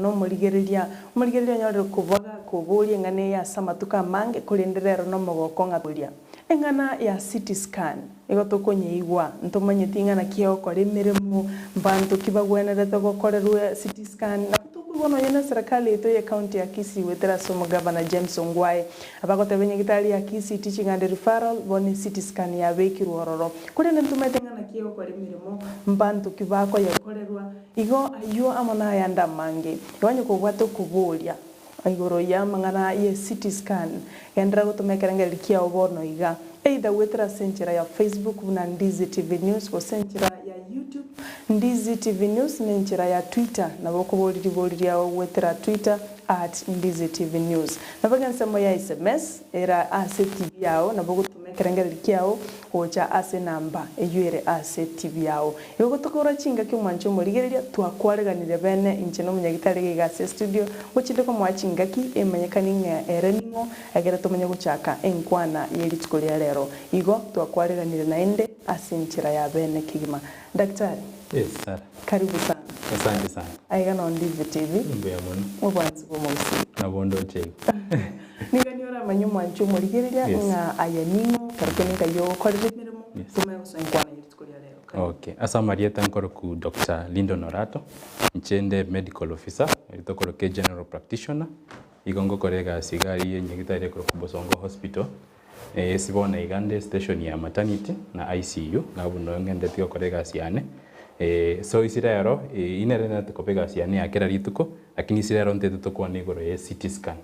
nomorigereria, omorigereria onyorire kobaga koboria eng'ana eye ase amatuko amange, korende rero nomogoko ng'a toria. Eng'ana ya CT scan nigo tokonyeigwa, ntomanyeti ing'ana ki egokora emeremo, mbanto ki bagwenerete gokorerwa CT scan, nabo tokoigwa nonye na eserekari yaito ye county ya Kisii goetera ase omogavana James Ongwae, abagoteba enyagitari ya Kisii Teaching and Referral bono eCT scan yabekirwe ororo. Korende ntomanyete ing'ana ki egokora emeremo, mbanto ki bakoyekorerwa, igo ayio amo nayande amange. Igo onye kobwate okoboria igoro y'amang'ana ye CT scan, genderera gotoma ekerengererio kiao bono iga, either goetera ase enchera ya Facebook buna Ndizi TV News gose enchera ya YouTube Ndizi TV News na enchera ya Twitter nabo okoboria ribori riao goetera Twitter at Ndizi TV News. Nabo iga ensemo ya SMS ere ase TV yao nabo ogotoma ekerengererio kiao gocha ase enamba eyio ere ase TV yao. Igo gotokora chingaki omwanche omorigereria, twakwareganire bene inche na omonyagitari iga iga ase estudio, ngochinde komoa chingaki emanyekani ng'a ere ning'o, egere tomanye gochaka enkwana ye rituko ria rero. Igo twakwareganire naende ase enchera ya bene kegima. Daktari, Yes, Sarah. karibu sana. Asante sana. Aiga no Ndizi TV. Mbuya mono. Obwansi bw'omogusii. Nabo ndoche igo. Nigo nigo oramanye omwanchi omorigereria Yes. ng'a aye ning'o, kero kende nkai ogokorera emeremo, Yes. tomanye gosoa enkwana ye rituko ria rero. Karibu. Okay. Ase amarieta nkoroku Doctor Lindon Orato, inche nde medical officer, erio tokoroka general practitioner, igo ngokora egasi iga aria enyagitari ekorokwa Bosongo Hospital, ase bono iga nde station ya maternity na ICU, iga abwo noo ng'endereti gokora egasi yane. So ase rero, eyio nere nere koba egasi yane ya kera rituko, Lakini ase rero ntete tokwane igoro ye CT scan.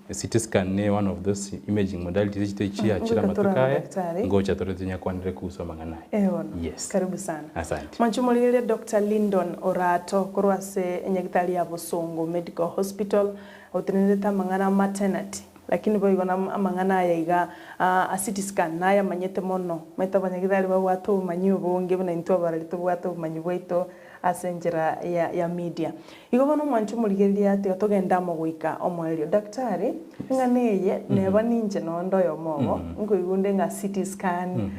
CT scan ne one of those imaging modalities echio chiachire Ngoika amatuko torore aya, daktari. ngocha tore tonyakwanere kuhusu amang'ana aya. Eh bono. Yes. Karibu sana. Asante. Mwanche omorigereria Doctor Lindon Orato korwa ase enyagitari ya Bosongo Medical Hospital otenenerete amang'ana a maternity lakini boigo na amang'ana aya iga a CT scan nayamanyete mono. Omanyete abanyagitari babwate obomanyi obonge buna intwe abarari tobwate obomanyi bwaito ase enchera ya ya media. Igo bono omwanche omorigereria tiga togende amo goika omoerio. Daktari, eng'ana eye neba ninche nonde oyomo obo, nkoigwa onde ng'a CT scan,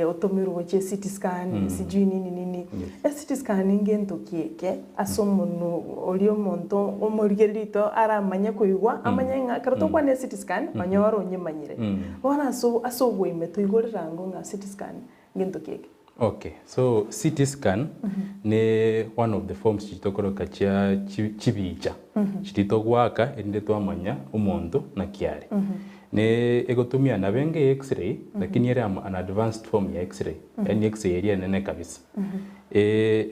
otomirwe gochia CT scan, sijui nini nini. E CT scan ngento ki eke ase omonwe oria omonto omorigereria oito aramanye koigwa, amanye ng'a ekero tokwana e CT scan, onyore onyemanyire. Bono ase ase oboime toigorere ango ng'a CT scan ngento ki eke. Okay, so CT scan ne one of the forms chiria tokoroka chia chibicha chiria togoaka erinde twamanya omonto naki are. Ne egotumia nabo enga ya x-ray lakini ere an advanced form ya x-ray yaani x-ray eria enene kabisa.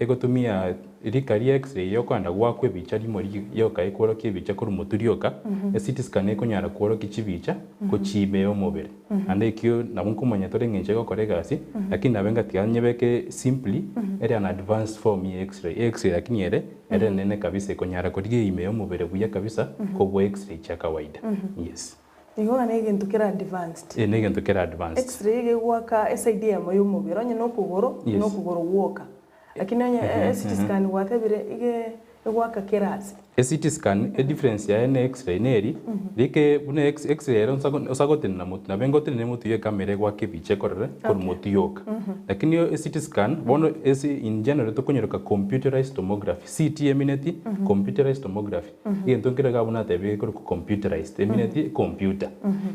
Egotumia rika ria x-ray yokoenda goakwa ebicha rimo rioka ekworokia ebicha korwa motwe rioka, e CT scan ekonyara kworokia chibicha gochia ime ya omobere. Naende ekio nabo nkomanya tore eng'encho egokora egasi, lakini nabe ngatiga nyebeke simply ere an advanced form ye x-ray. X-ray lakini ere, ere enene kabisa ekonyara korigia ime yomobere buya kabisa kobua x-ray chia kawaida. Yes. Igo ng'a negento kere advanced. Ee negento kere advanced. X-ray iga egoaka eside eyemo yomobere, onye nokogoro, Yes. nokogoro gwoka. Lakini onye e CT scan gwatebire iga egoaka kera ase. E CT scan edifference yaye na x-ray neri, rike buna x-ray ere onsa gotenena motwe, nabo engotenene motwe ya ecamera egoaka ebicha ekorore korwa motwe yoka. Lakini e CT scan bono ase in general tokonyeroka computerized tomography, CT emineti computerized tomography. Egento nkere iga abwo natebire gekorokwa computerized, emineti ecomputer.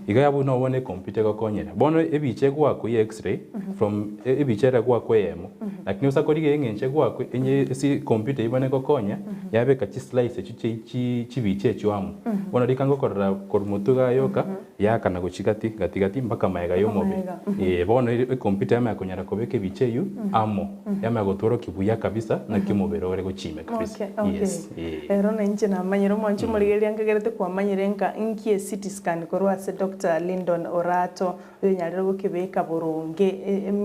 Iga abwo nabo bono ecomputer egokonyera. Bono ebicha egoakwa ya x-ray from ebicha ere egoakwa eyemo, lakini osa korigia eng'encho egoakwa enye ase ecomputer eywo bono egokonya, yabeka chislice echio chia chi chibicha echio amo. Bono rika ngokorora korwa motwe igaa yoka, yaakana gochia gati gati gati mpaka magega ya omobere. Eeh bono ecomputer yamanya konyara kobeka ebicha eywo amo, yamanya gotworokia buya kabisa naki omobere ore gochia ime kabisa. Okay, okay. Yes, eeh. Ero nainche namanyire omwanchi omorigereria nkagerete kwamanyire nka inki e CT scan korwa ase Doctor Lindon Orato oyonyarire gokebeka boronge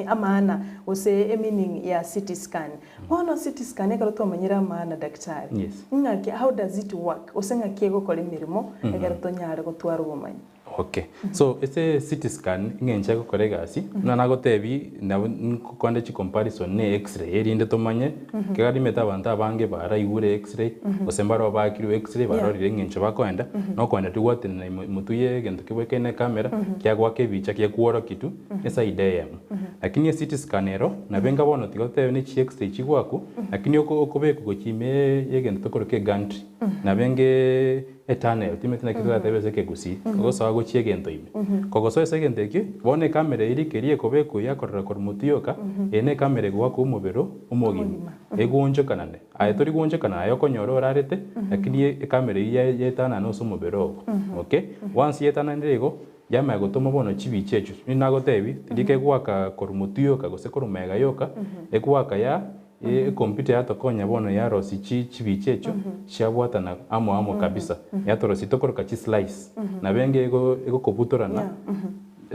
amaana gose emeaning ya CT scan. Bono CT scan ekero twamanyire amaana daktari, Yes. ng'aki how does it work gose ng'aki egokora emeremo ekero tonyare gotwara obomanyi? Okay, so ase CT scan eng'encho egokora egasi, buna nagotebi nabo nkokonde chicomparison na x-ray erinde tomanye, ekero rimete abanto abange baraigure x-ray, gose mbaro baakirwe x-ray barorire eng'encho bakoenda, nokoenda tigwatenena ime motwe ya egento kebwekaine ecamera, kiagoaka ebicha gekworokia tu eside eyemo. Lakini eCT scan ero, nabo enga bono tiga totebe ne chi x-ray chigwakwa, lakini oko okobekwa gochia ime ya egento tokoroka egantry, nabo enge Etunnel, timanyeti naki toratebe ase ekegusii, ogosoa gochia egento ime. Kogosoa ase egento ekio, bono ekamera eria keria ekobekwa yakorora korwa motwe yoka, eye ne ekamera egoaka omobere omogima, egoonchokanane. Aye tori goonchokana aye okonyora orarete, lakini ekamera eyio yaetanana ase omobere ogo, okay. Once yaetananire igo, yamanya gotoma bono chibicha echio, ninagotebi, riria kegoaka korwa motwe yoka gose korwa magega yoka, egoaka ya Ecomputer yatokonya bono yarosia chi chibicha echio chiabwatana amo amo kabisa yatorosia tokoroka chi slice nabo enge ego egokobutorana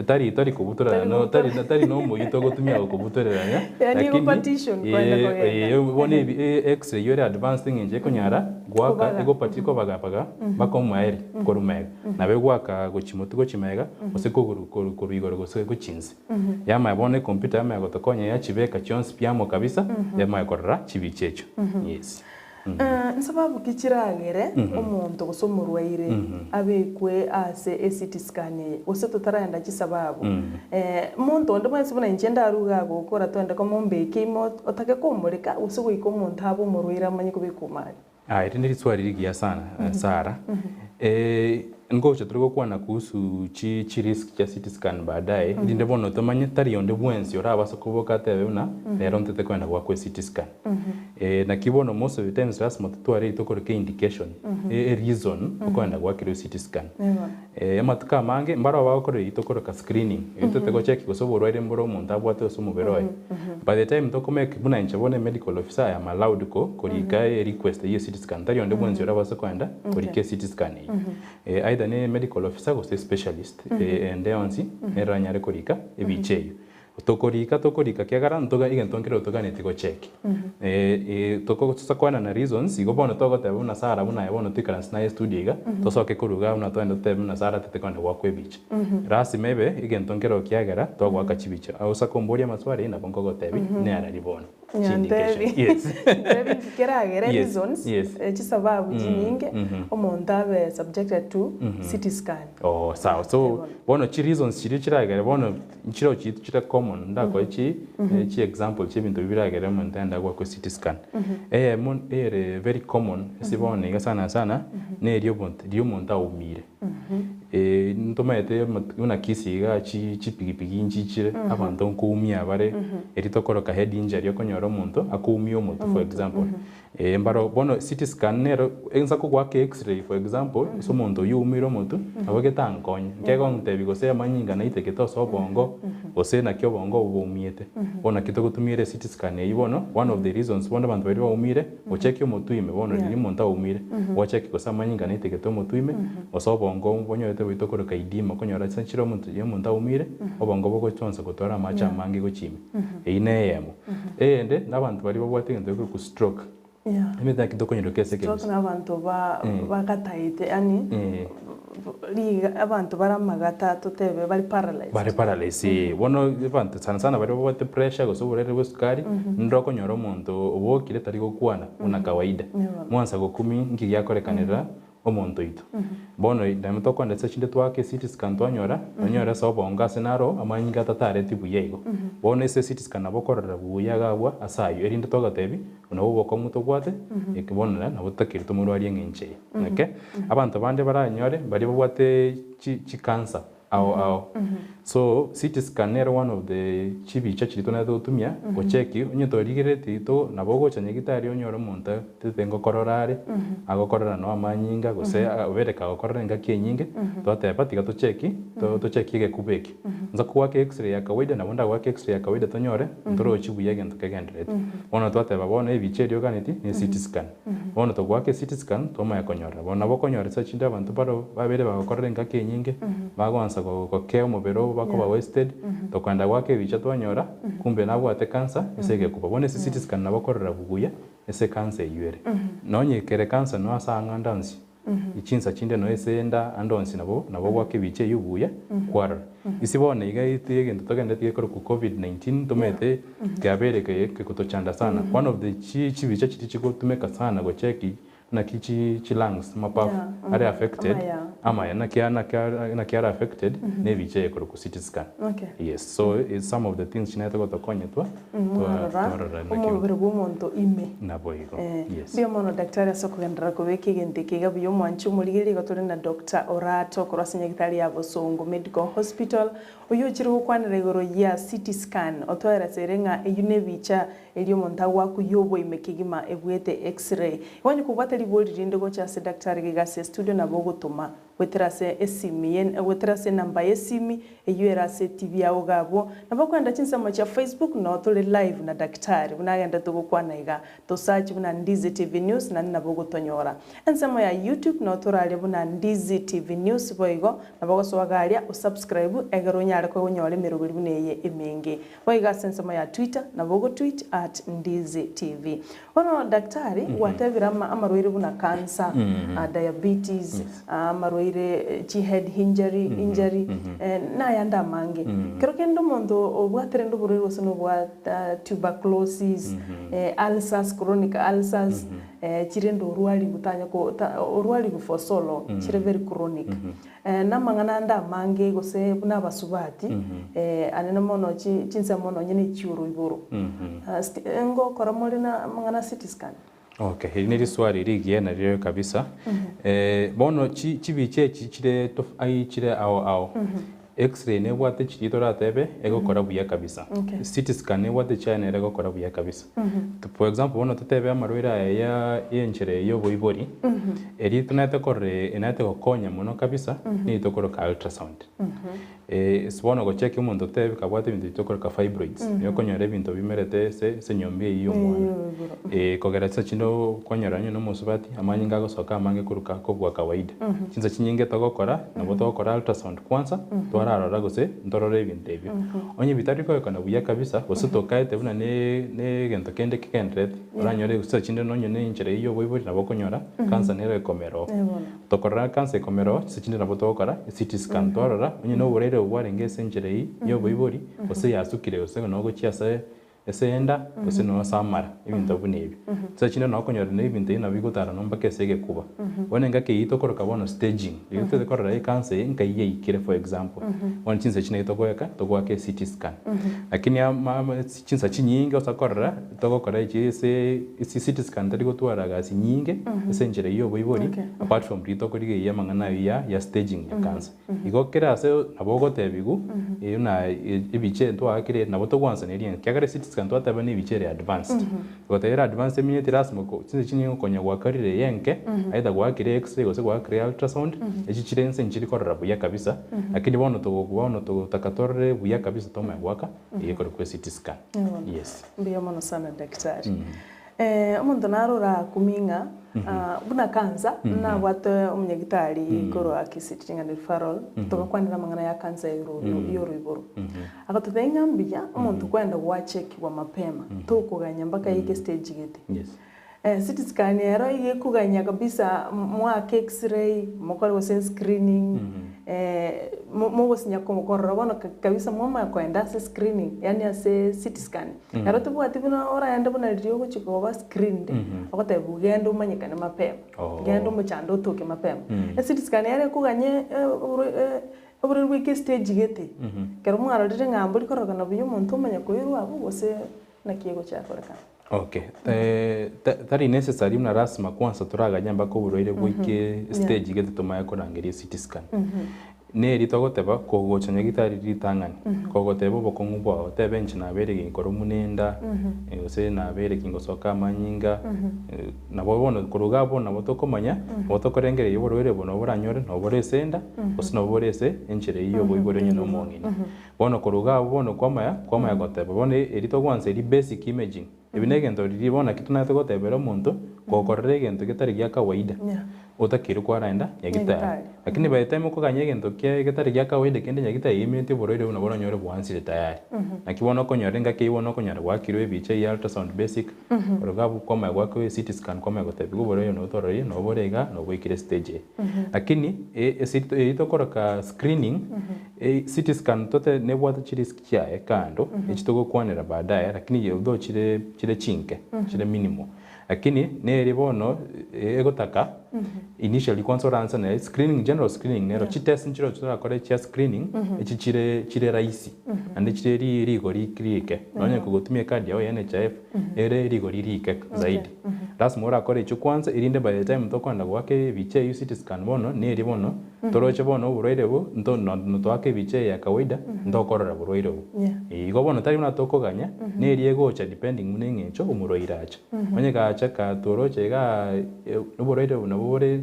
tari tari kobutorana Tari no tari kobutorana. tari na omoyio togotumia gokobutorerania Yaani lakini egopartition kwenda kogenda. bono ebi e-x-ray eywo ere advanced eng'encho ekonyara goaka Kobaga. egopati ekobagabaga mpaka omoerio korwa magega nabo egoaka gochia motwe gochia magega gose kogoro korwa korwa igoro gose gochia inse. Yamanya bono ecomputer yamanya gotokonya yachibeka chionsi pi amo kabisa, yamanya korora chibicha echio. Yes. Nsababu ki chiragere omonto gose omorwaire abekwe ase eCT scan eye? Gose totaraenda chisababu, monto onde bwensi buna inche ndaruge agokora twende komombeka ime otake komoreka gose goika omonto abe omorwaire amanye kobekwa omari? Aya eri neriswali rigiya sana Sarah. Ngocha tore gokwana kuhusu chi chi risk chia CT scan baadaye, erinde bono tomanye tari onde bwensi orabase koboka atebe buna rero ntete kogenda goakwa eCT scan. Naki bono most of the times lasima totware eri tokoroka eindication, e reason okogenda goakerwa eCT scan. Amatuko amange mbarabwo bagokora eyio tokoroka screening, eyio totete gocheki gose oborwaire mbore omonto abwate ase omobere oye. By the time tokomake buna inche bono emedical officer I am allowed ko korika erequest eyio ye CT scan, tari onde bwensi orabase koenda korika eCT scan eyio. Either ne medical officer gose specialist ende yonsi nere oranyare korika ebicha eyio. Tokorika tokorika kiagera ntoga egento nkere otoganeti gocheki. Togosa koenana reasons igo bono togoteba buna Sarah buna aye bono toikaranse naye estudio iga, tosoke korwa igaa buna togende totebe buna Sarah tete kogenda goakwa ebicha. Lasima ebe egento nkere kiagera twagoaka chibicha. Osa komboria amaswali nabo nkogotebi neyarari bono. Nyantebi. Chindication. Yes. Ntebi nki keragere Yes, reasons, yes. chisababu chinyinge omonto abe subjected to CT scan. Oh sawa so bono chi reasons chiria chiragere bono nchireo chiria chire common ndakoe chi chi example chia ebinto biragere omonto aende agoakwe CT scan. Eyemo ere very common ase bono iga sana sana neri omonto riria omonto aumire. Ntomaete buna Kisii igaa chi chipigipigi nchichire abanto nkoumia bare eri tokoroka head injury okonyora omonto akoumia omotwe for example. Mbaro bono CT scan nero ensa kogoaka x-ray for example ase omonto oyio oumire omotwe nabo getankonye nkegontebi gose amanyinga naitekete ase obongo gose naki obongo obo boumiete. Bono naki togotumia ere CT scan eyio bono one of the reasons bono abanto baria baumire gocheki omotwe ime bono riria omonto aumire gocheki gose amanyinga naitekete omotwe ime gose obongo bonyorete goita okoroka edema okonyora ase chire omonto riria omonto aumire obongo bogochonsa gotwara amache amange gochia ime. Eyio neyemo. Eyende nabanto baria babwate egento gekorokwa stroke. Emete naki tokonyeroka ase Stroke ekegusii. na abanto ba bagataete yaani riga abanto bare amagata totebe bare paralyzed. Bare paralyzed eh. Bono abanto sana sana baria babwate pressure gose oborwaire bwa esukari, ninde okonyora omonto obokire tari gokwana buna kawaida. Mwansa gokumia nki giakorekanera omonto oito. Bono naende tokoenda ase chinde twake CT scan twanyora, onyore ase obongo ase naro amanyinga atatareti buya igo. Bono ase CT scan nabo okorora buya iga abwo ase ayio, erinde togotebi nabo obokong'u tobwate, eke bono nabo totakeire tomorwarie eng'encho eye. Okay, abanto bande baranyore baria babwate chi chicancer ao ao, so CT scan nere one of the chibicha chiria tonaete gotumia gocheki onye torigerereti to nabo ogocha nyagitari onyore omonto tete ngokorora are, agokorora no amanyinga gose obere kagokorora engaki enyinge, twateba tiga tocheki to tocheki egekuba eke. Nsa kogoaka x-ray ya kawaida nabo ndagoake x-ray ya kawaida tonyore ntorochi buya egento kegendererete. Bono twateba bono ebicha eria oganeti ne CT scan. Bono togoaka eCT scan twamanya konyorera. Bono nabo okonyora ase chinde abanto baro babere bagokorera engaki enyinge, bagoansa gokea omobere obo bakoba wasted, tokoenda goaka ebicha twanyora kumbe nabwate cancer ase egekuba. Bono ase CT scan nabo okorora buya ase cancer eywo ere. Nonye kere cancer no ase ang'anda onsi. Chinsa chinde noe ase enda ande onsi nabo nabo ogoaka ebicha eywo buya kwarora. Ase bono iga egento togendereti gekorokwa covid 19 tomanyete kiabeire kegotochanda sana. One of the chibicha chiria chigotumeka sana gocheki naki chi lungs amapafu are affected amaya naki naki are affected na ebicha eye ekorokwa CT scan. Yes so it's some of the things chinarete gotokonya twa Mwarora omobere bwa omonto ime. Naboigo yes. Mbuya mono daktari ase okogenderera kobeka egento eke iga buya omwanchi omorigereria igo tore na Doctor Orato korwa ase nyagitari ya Bosongo Medical Hospital oyio ochire gokwanera igoro ya CT scan otoeresere ng'a eyio nebicha eria omonto agoakwa yoboime kegima ebuete X-ray. Igo onye kobwate ribori rinde gocha ase daktari iga ase estudio nabo ogotoma Goetera ase esimi ye, goetera ase enamba y'esimi eyio ere ase etibi yao iga abwo. Nabo okoenda chinsemo chia Facebook noo tore live na daktari buna agenderete gokwana iga. Tosearch buna Ndizi TV News naende nabo ogotonyora. Ensemo ya YouTube noo toraria buna Ndizi TV News boigo nabo ogosoa iga aria osubscribe egere onyare konyora emeroberi buna eye emenge. Boigo ase ensemo ya Twitter nabo ogotweet at Ndizi TV. Bono daktari gwatebire ama amarwaire buna cancer, diabetes, amarwaire chi head injury, injury nayande amange. Kero kende omonto obwate rende oborwaire gose nobwa tuberculosis, ulcers, chronic ulcers, chirende orwarigu tanya ko ta orwarigu for so long, chire very chronic. Namang'ana ande amange gose buna abasubati, anene mono chinsemo nonye ne chi'oroiboro. Ngokora more namang'ana a CT scan? Okay, eri neriswali rigiya nario kabisa. Bono chibicha echi chire ai chire ao ao. X-ray nebwate chiria toratebe egokora buya kabisa. CT scan nebwate chiaye nere egokora buya kabisa. For example bono totebe amarwaire aya ya enchera eye ya oboibori, Eria tonaete korora enaete gokonya mono kabisa nigo tokoroka ultrasound. Ase bono gocheki omonto otebi kabwate ebinto ebi tokoroka fibroids, nigo okonyora ebinto bimerete ase ase enyomba eywo ya omwana. Kogera chinsa chinde okonyora onye na omosubati amanyinga agosoka amange korwa kobua kawaida. Chinsa chinyinge togokora nabo togokora ultrasound kwanza twararora gose ntorore ebinto ebio. Onye bitari korekana buya kabisa gose tokaete buna ne egento kende kegendererete. Oranyore gose chinde nonye ne enchera eyio y'oboibori nabo okonyora cancer nero ekomera oo. Tokorora cancer ekomera oo chise chinde nabo togokora CT scan twarora onye na oborwaire obwo bwarenge ase enchera eyio y'oboibori gose yasukire gose noo gochia ase ase enda gose noo ase amara ebinto buna ebio. Chisa chinde nabo okonyora na ebinto ebi nabo bigotara noo mpaka ase egekuba. Bono engaki eyio tokoroka bono staging riria totagete korora ecancer eye nkai yaikire for example. Bono chinsa echi nario togoeka togoaka eCT scan. Lakini ama Chinsa chinyinge ase okorora togokora echi ase ase CT scan tari gotwara gasi nyinge ase enchera eyio ya oboibori apart from riria tokorigereria amang'ana ayio ya ya staging ya cancer. Igo kera ase nabo ogotebiwu eyio na ebicha eye twaakire nabo togoansaneria ekiagera CT scan twateba na ebicha ere advanced. Goteba ere advanced emineti lasima ko chinsa chinyinge okonya gwakarire eye enke either gwakire x-ray gose gwakire ultrasound echi chire inse nchiri korora buya kabisa lakini bono bono togotaka torore buya kabisa tomanye goaka. Eye ekorokwa CT scan. Yes. Mbuya mono sana daktari. Omonto naro orakumie ng'a buna cancer nabwate omonyagitari korwa Kisii Teaching and Referral togakwanera amang'ana ya cancer ya oroiboro. Agatotebia ng'a mbuya omonto kwenda gwachekiwa mapema tokoganya mpaka yaike stage gete. Yes. CT scan ero iga ekoganya kabisa moake x-ray, mokore gose screening, mogosinya korora bono kabisa mwamanya koenda ase screening yaani ase CT scan. Ero tobwati buna oraende buna riria ogochia koba screened, ogotebiwa genda omanyekane mapema, genda omochando otoke mapema. CT scan ere ekoganya oborwaire bwaike estage gete, ekero mwarorire ng'a mbori kororekana buya omonto omanya koirwa abwo gose naki egochia korekana. Okay, tari necessary buna lasima kwanza toraganye mpaka oborwaire boike stage gete tomanye korangeria CT scan. Neri togoteba kogocha nyagitari ritang'ani, kogoteba obokong'u bwao, otebe inche nabeire ginkoro buna enda, gose nabeire gingosoka amanyinga, nabo bono korwa iga abwo nabo tokomanya, nabo tokorengereria oborwaire obo nabo boranyore nabo bore ase enda, gose nabo bore ase enchera eyio ya oboibori onye na omong'ina. Bono korwa iga abwo bono kwamanya, kwamanya goteba. Bono eri togwansa eri basic imaging. Ebi negento riria bono naki tonarete gotebera omonto, Gokorora egento getari gia kawaida, otakeire kwarenda nyagitari. Nyagitari. Lakini by the time okoganya egento kia getari gia kawaida kende nyagitari eimineti oborwaire obwo nabo oranyore bwansire tayari. Naki bono okonyora engaki eywo bono okonyora gwakirwe ebicha ya ultrasound basic, oro iga abwo kwamanya goakwa ecT scan kwamanya gotebiwa oborwaire nabo tororie nabo bore igaa nabo bwaikire stage eye. Lakini ase eywo tokoroka screening, CT scan tote nebwate chirisk chiaye kando, echi togokwanera baadaye lakini although chire chire chinke, chire minimal. Lakini neri bono egotaka initially kwanza oranse naye screening general screening nero chitest nchire torakore chia screening echi chire chire rahisi naende chire ri rigori rike nonye kogotumia ecard yago ya NHIF ere rigori rike zaidi. Lasima orakore echio kwanza erinde by the time tokoenda goaka ebicha eywo CT scan bono neri bono toroche bono oborwaire obo nto toake ebicha eye ya kawaida ntokorora borwaire obo. Igo bono tari buna tokoganya neri egocha depending buna eng'encho omorwaire acha. Onye gacha katoroche igaa oborwaire obo nabo bore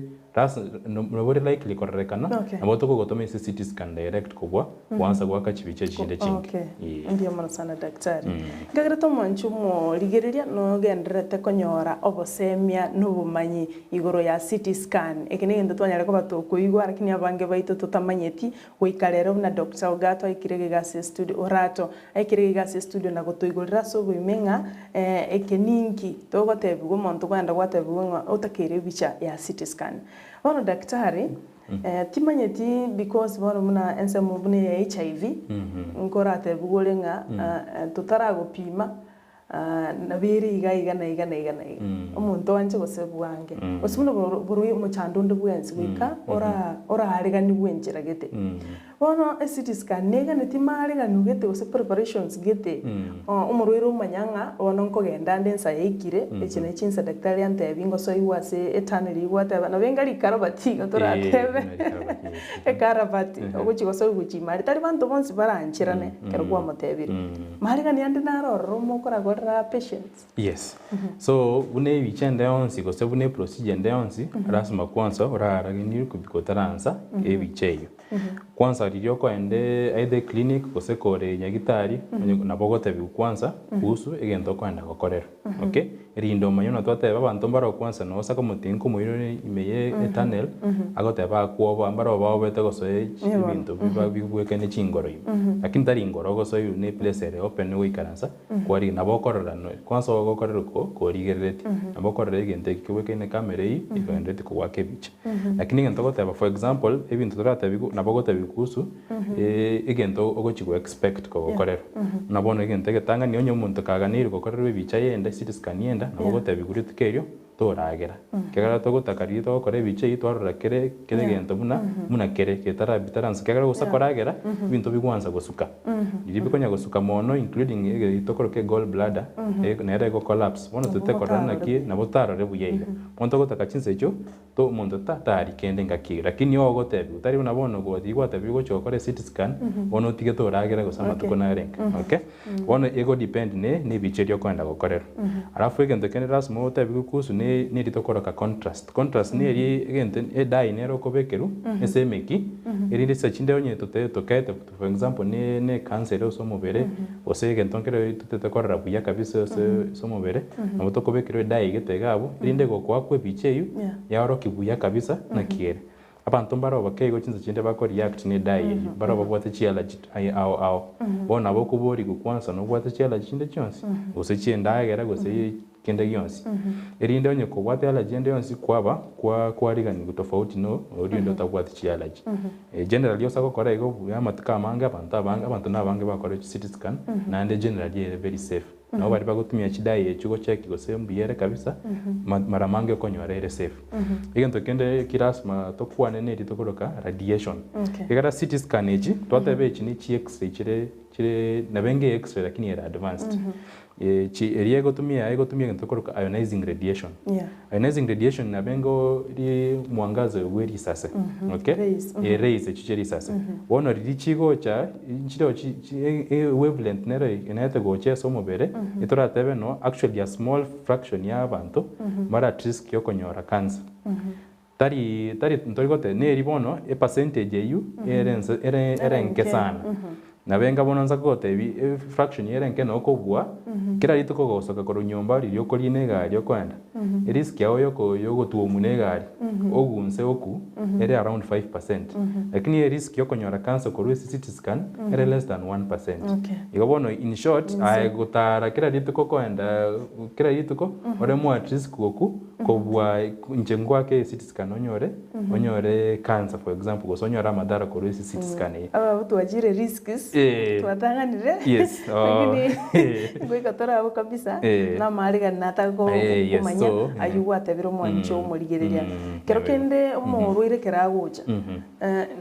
nabo bore likely kororekana, nabo tokogotoma ase CT scan direct kobua goansa goaka chibicha chinde chinke. Okay, Eeh. mbuya mono sana daktari. Nkagerete omwanchi omorigereria nogendererete konyora obosemia na obomanyi igoro ya CT scan. Eke negento twanyare koba tokoigwa lakini abange baito totamanyeti goika rero buna Doctor Ogato aikire iga ase estudio Orato aikire iga ase estudio na gotoigorera ase oboime ng'a eke ninki togotebiwa omonto kwagenda gwatebiwa ng'a otakeire ebicha ya CT scan. Bono daktari timanyeti because bono buna ensemo buna eya HIV nkoratebiwa ore ng'a totaragopima nabo ere iga iga na iga na iga na iga. Omonto oanche gose bwange. Gose buna borwaire omochando onde bwensi goika ora oraareganigwe enchera gete. Bono eCT scan neganeti maariganio gete gose preparations gete, omorwaire omanya ng'a bono nkogenda ande ensa yaikire, echi nachi chinsa daktari antebi ngosoigwe ase etunnel eywo gwateba nabo enga rikarabati iga toratebe ekarabati ogochi gosoigwa gochia ime aria tari banto bonsi barancherane ekero kwamotebire. Maariganio ande naro ororo mokoragorera patients. Yes. So buna ebicha ende yonsi gose buna eprocedure ende yonsi, lasima kwanza oraragenirwe otaransa ebicha eywo. Kwanza riria okoenda either eclinic gose kore nyagitari onye nabo ogotebiwa kwanza kuhusu egento okoenda gokorerwa okay, erinde omanye buna twateba abanto mbare okwansa noo ase akomotiga nkomoirore ime ye etunnel agoteba akwoboa mbare obaobete gosoa ebinto biba bibwekaine chingoro ime lakini tari ngoro ogosoirwe ne eplace ere open ogoikaransa kwarigia nabo okorora kwanza ogokorerwa ko korigereretie nabo okorora egento eke kebwekaine camera eywo ekogenderereti kogoaka ebicha. Lakini egento ogoteba for example, ebinto toratebiwe nabo ogotebiwa kuhusu egento ogochi go expect kogokorerwa. Buna bono egento egetang'ani onye omonto kaganeirie gokorerwa ebicha yende, CT scan yende, nabo ogotebiwa rituko erio toragera. Ekiagera togotaka riria togokora ebicha eyio twarora kere kera egento buna buna kere getara bitaransa ekiagera gose koragera ebinto bigwansa gosuka. Riria bikonya gosuka mono including ege tokoroka egall bladder nere ego collapse bono Nabo tote korora botarore naki buya. nabo tarore buya iga. Bono togotaka chinsa echio to omonto ta tari kende ngaki iga lakini ogotebiwa tari buna bono gothiĩ gwatebiwa gochia gokora ecT scan bono otige toragera gose amatuko narenge okay. Bono ego depend ne ne ebicha eria okoenda gokorerwa. Alafu egento kende lasima otebiwe kuhusu ne neria tokoroka contrast. Contrast neri egento edye nere okobekerwa ase emeki erinde chinsa chinde onye tote tokete for example ne ne ecancer ere ase omobere gose egento nkere totete korora buya kabisa ase ase omobere nabo tokobekerwa edye gete iga abwo erinde gokoakwa ebicha eywo yaorokia buya kabisa naki ere. Abanto mbare obake igo chinsa chinde bako react ne dye eyio, mbare babwate chiallergy ao ao. Bono nabo okoborigwa kwansa nobwate chiallergy chinde chionsi, gose chiendagera gose kende gionsi. Erinde onye kobwate allergy ende yonsi kwaba kwa kwariganigwa tofauti no oria onde otabwati chiallergy. Generally ase gokora igo buya amatuko amange abanto abange abanto na abange bakora chiCT scan naende generally ere very safe. Nabo baria bagotumia chidye echio gocheki gose mbuya ere kabisa, mara mange okonyora ere safe. Egento kende ki lasima tokwane neri tokoroka radiation. Ekero CT scan echi, twateba echi ne chi x-ray chire chire nabo enge x-ray lakini ere advanced. Chi eria egotumia egotumia egento tokoroka ionizing radiation. Ionizing radiation nabo engo ri mwangaza oyo bwe risase okay Rays, eh rays echio chie risase. Bono riria chigocha nchireo chi chi wavelength nero enaete gocha ase omobere etoratebe no actually a small fraction ya abanto mbare at risk ya okonyora cancer. Tari tari ntori goteba neri bono epercentage eywo ere ense ere ere Ere enke enke. sana. Nabo enga bono nsa kogotebi efraction ere enke noo okobua, kera rituko ogosoka korwa nyomba riria okorina egari okoenda, erisk yao yoko yogotwomwa na egari, ogunse oku, ere around 5%. Lakini erisk yokonyora cancer korwa ase CT scan, ere less than 1%. Okay. Igo bono in short, aye gotara kera rituko okoenda kera rituko, ore more at risk goku, kobua inche ngoake ecity scan onyore onyore cancer for example gose onyore amadhara korwa ase CT scan eye. Aba twachire risks Eh. twatang'anire Yes, oh. lakini ngoika tore abwo kabisa Eh. na amaarigani nataka ko- Eh, yes, komanya so, aywo gwatebire omwanchi omorigereria. Kero nabo igo. kende omorwaire ekero agocha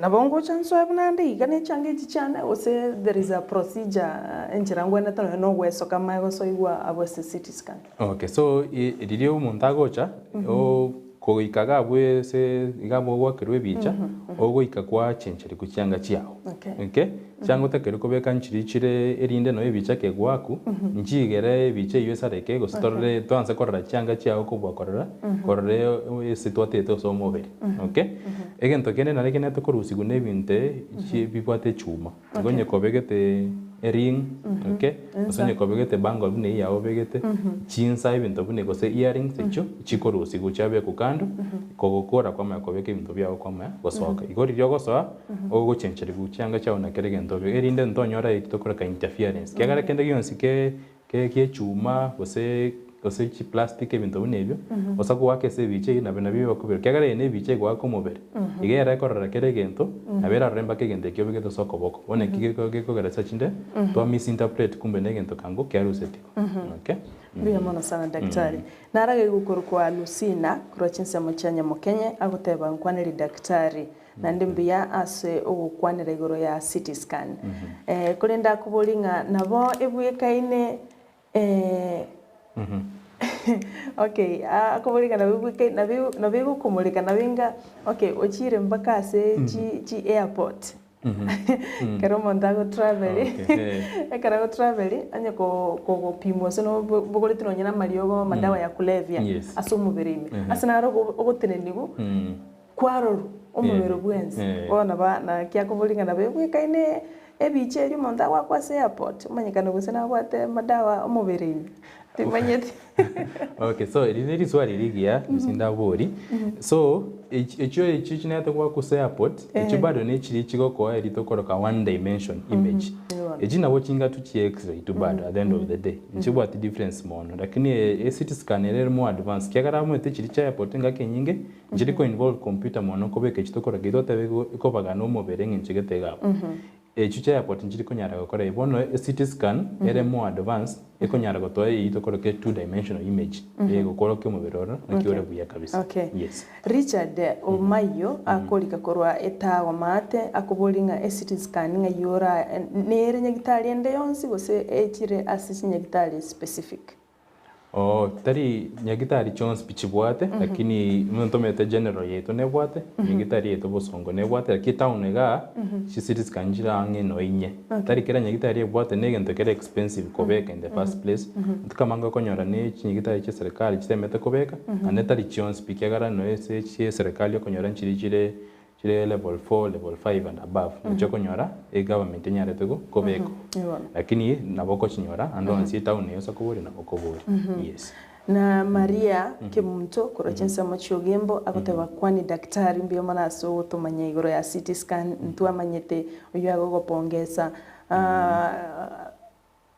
Nabo ngocha nsoe buna ande iga ne chianga echi chiane, gose there is a procedure enchera ngwenerete nonya na ogwesoka mae gosoigwa abwo ase CT scan. Okay, so riria omonto agocha, kogoika iga abwo ase iga abwo ogoakerwa ebicha, ogoika kwachencherigwa chianga chiago. Okay. Okay, chianga otakeire kobeka nchiria chire erinde nonya ebicha kegoakwa, nchigere ebicha eywo esareke gose torore toanse korora chianga chiago kobua korora korora ase twatete ase omobere. Okay, egento kende naende ekenene tokorusigwa na ebinto chi bibwate echuma, igo onye kobegete ering, okay, gose onye kobegete ebangle buna eywo yago obegete, chinsa ebinto buna gose earrings echio chikorusigwa chiabekwa kando, kogokora kwamanya kobeka ebinto biago kwamanya gosoka. Igo riria ogosoa, ogochencherigwa chianga chiago na kera egento obe erinde ntonyora eki tokoreka interference, ekiagera kende gionsi ke ke echuma gose gose chiplastic ebinto buna ebio, gose goaka ase ebicha eyio nabio nabio bikobera ekiagera eye ne ebicha egoaka omobere, iga ere ekorora kera egento, nabo erarore mpaka egento ekio obegete ase okoboko. Bono eki geko gekogera ase chinde twa misinterpret kumbe na egento kango kiarusetigwe, okay. Mbuya mono sana daktari. Narage gokorokwa Lucina korwa chinsemo chia Nyamokenye agoteba nkwaneri daktari Naende mbuya ase ogokwanera igoro ya CT scan. Korende akoborie ng'a nabo ebwekaine okay akoborie ng'a nabo ebwekaine nabo nabo egokomoreka nabo enga okay ochire mpaka ase chi chi airport ekero omonto ago travel ekero ago travel onye ko kogopimwa gose nobogoreti nonye na amariogo amadawa ya kulevya ase omobere ime ase naro ogoteneniwa. Kwarorwa omobere bwensi. Bono ba naki akoboria ng'a nabo ebwekaine ebicha eria omonto agoakwa ase airport, omanyekane gose nabwate amadawa omobere ime, timanyeti. Okay, so eri ne riswali rigiya gose ndabori. So, echio echio chinarete goakwa ase airport, echio bado ne chiria chigokoa eria tokoroka one dimension image. Echi nabo chingatu chia x-ray tu bado at the end of the day. Nchibwati difference mono, lakini e CT scan ere ere more advanced, ekiagera omanyete chiria chia airport engaki enyinge, Nchiri ko involve computer mono kobeka echi tokora kei totebe igo ekobagana omobere eng'encho gete iga abwo. Echio chia airport nchiri konyara gokora igo. Bono e CT scan ere more advanced ekonyara gotoa eyio tokoroka e two dimensional image egokorokia omobere oro naki ore buya kabisa. Okay. Yes. Richard Omayio akorika korwa etago maate akoboria ng'a e CT scan ng'ai ora nere nyagitari ende yonsi gose echire ase chinyagitari specific? Oo, tari nyagitari chionsi pi chibwate, lakini buna ntomanyete general yaito nebwate, nyagitari yaito bosongo nebwate, lakini etown igaa, chi CT scan chire ang'e no inye. Tari kera nyagitari ebwate na egento kere expensive kobeka in the first place, amatuko amange okonyora ne chinyagitari chia eserekari chitemete kobeka, naende tari chionsi pi ekiagera nonya ase chia eserekari okonyora nchiria chire Chire level 4, level 5 and above nachio okonyora egovernment enyarete go kobeka oo. Lakini nabo okochinyora ande onsi etown eye ase okoboria nabo okoboria. Yes. Na Maria Kemunto korwa chinsemo chi'Ogembo agoteba kwani daktari mbuya mono ase ogotomanya igoro ya CT scan ntwamanyete oyio agogopongesa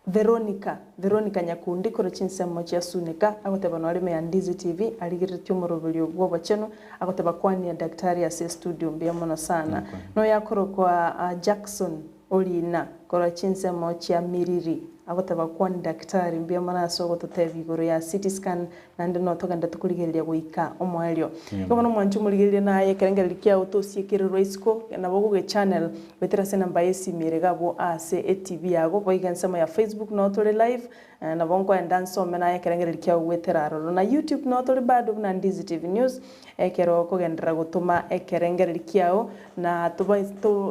Veronica, Veronica Nyakundi korwa chinsemo chia Suneka agoteba nore ime ya Ndizi TV arigereretie omoroberio bw'obochenu agoteba kwania daktari ase estudio mbuya mono sana. Noyo akorokwa Jackson Orina korwa chinsemo chia Miriri agoteba kwani daktari mbuya mono ase ogototebia igoro ya CT scan naende notogende tokorigereria goika omoerio. Igo bono mwanche omorigereria naye ekerengererio kiao tosiekererwa isiko, nabo ogogechannel goetera ase enamba y'esimi ere iga abwo ase etv yago, boigo ensemo ya Facebook noo tore live, nabo nkoenda nsome naye ekerengererio kiao goetera aroro. Na YouTube noo tore bado buna Ndizi TV News, ekero okogenderera gotoma ekerengererio kiao na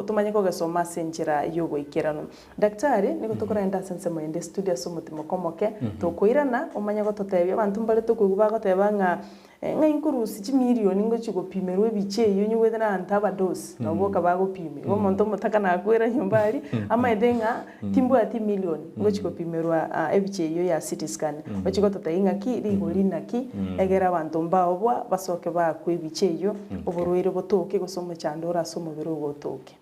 tomanye kogesoma ase enchera y'oboikeranu. Daktari, nigo tokoragenda ase ensemo ende estudio ase omotimoko omoke, tokoirana omanye gototebia, abanto mbare tokoigwa bagoteba ng'a. Ng'a inkorusia chimilioni ngochia gopimerwa ebicha eyio nyigwete na abanto abadosi nabo boka bagopima. Igo omonto omotaka nakwera nyomba aria, amaete ng'a timbwati emilioni ngochia gopimerwa ebicha eyio ya CT scan. Ochie gototebia ng'aki rigori naki, egere abanto mbaobwa basoke baakwe ebicha eyio, oborwaire botoke gose omochando ore ase omobere ogo otoke.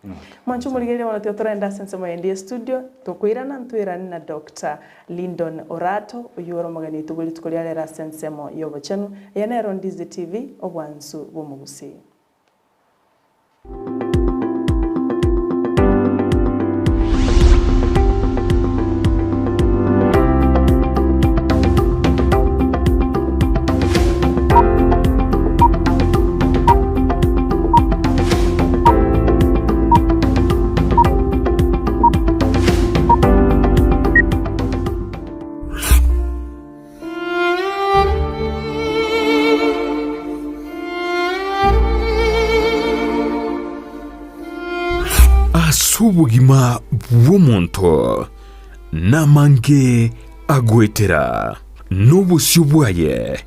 Mwanche omorigereria bono tiga torende ase ensemo yende ye studio, tokoirana ntwerane na Doctor Lindon Orato, oyio ore omogeni oito bwe rituko ria rero ase ensemo y'obochenu. Eye nero Ndizi TV, obwansu bw'omogusii. Ase obogima bw'omonto namange agoetera, na obosio bwaye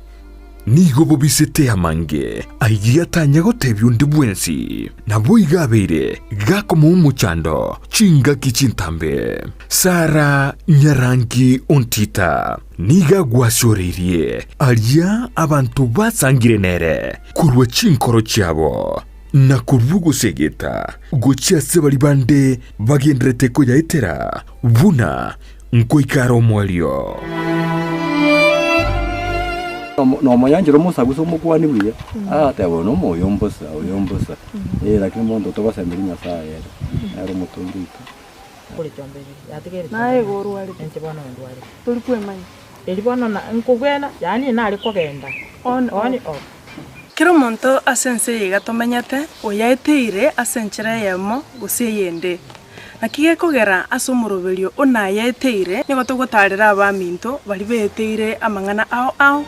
Nigo bobisete amange ayio atanya gotebia onde bwensi. Naboigo abeire gakomoa omochando chingaki chintambe. Sara nyarangi ontita nigo agwasioreirie aria abanto basangire nere korwa chinkoro chiabo, na korwa ogosegeta gochia ase baria bande bagendererete koyaetera buna Nkoika are omoerio. Nomonyanchera omosagusa omokuani buya, agateba oyo nomoyo mbosa, oyo mbosa, eh lakini monto togosemeria Nyasaye ere, nere omotongi oito. Naye igo orwarete, tori kwemanya. On off. Kera omonto ase ense eye iga tomenyete, oyaeteire ase enchera eyemo gose eyende. Naki gekogera ase omoroberio o nayaeteire, nigo togotaarera abaminto baria beeteire amang'ana ao ao.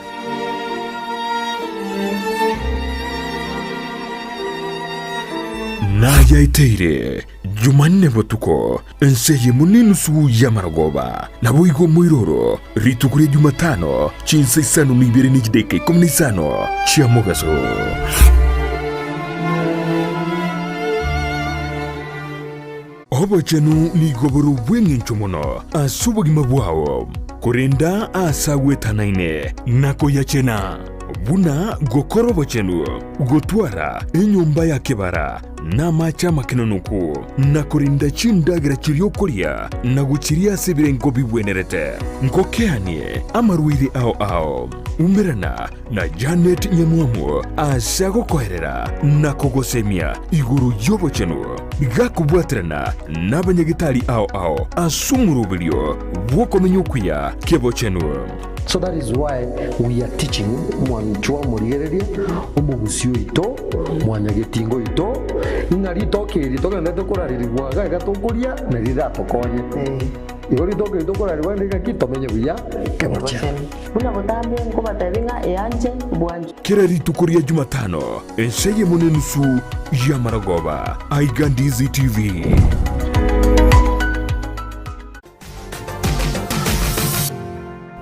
Nayaeteire Jumanne botuko, ense eyemo nenusu y'amarogoba, naboigo omoiroro, rituko ria Jumatano, chinsa isano na ibere ne chidaeka ikomi na isano chia mogaso. Obochenu nigo bore obw'engencho mono ase obogima bwao, korenda aase agwetanaine na koyachena, buna gokora obochenu, gotwara enyomba ya kebara, na amache amakenonoku, na korinda chindagera chiria okoria, na gochiria ase ebirengo bigwenerete. Ngokeanie amarwaire ao ao. Umerana na Janet Nyamwamu ase agokoerera na kogosemia igoro y'obochenu, gakobwaterana nabanyagetari ao ao ase omoroberio bw'okomenya okuya kebochenu. So that is why we are teaching mwanchwa omorigereria, omogusii oito, mwanyagetinga oito, ng'a ritoke eri togenderete korarerigwa iga iga tokoria nari riratokonye. Igo ritoke eri tokorarerigwa rinde ng'aki tomenye buya kebochenu. Buna botambe nkobatebia ng'a eanche bwanchwe. Kera rituko ria Jumatano, ensa eyemo nenusu y'amarogoba, aiga Ndizi TV.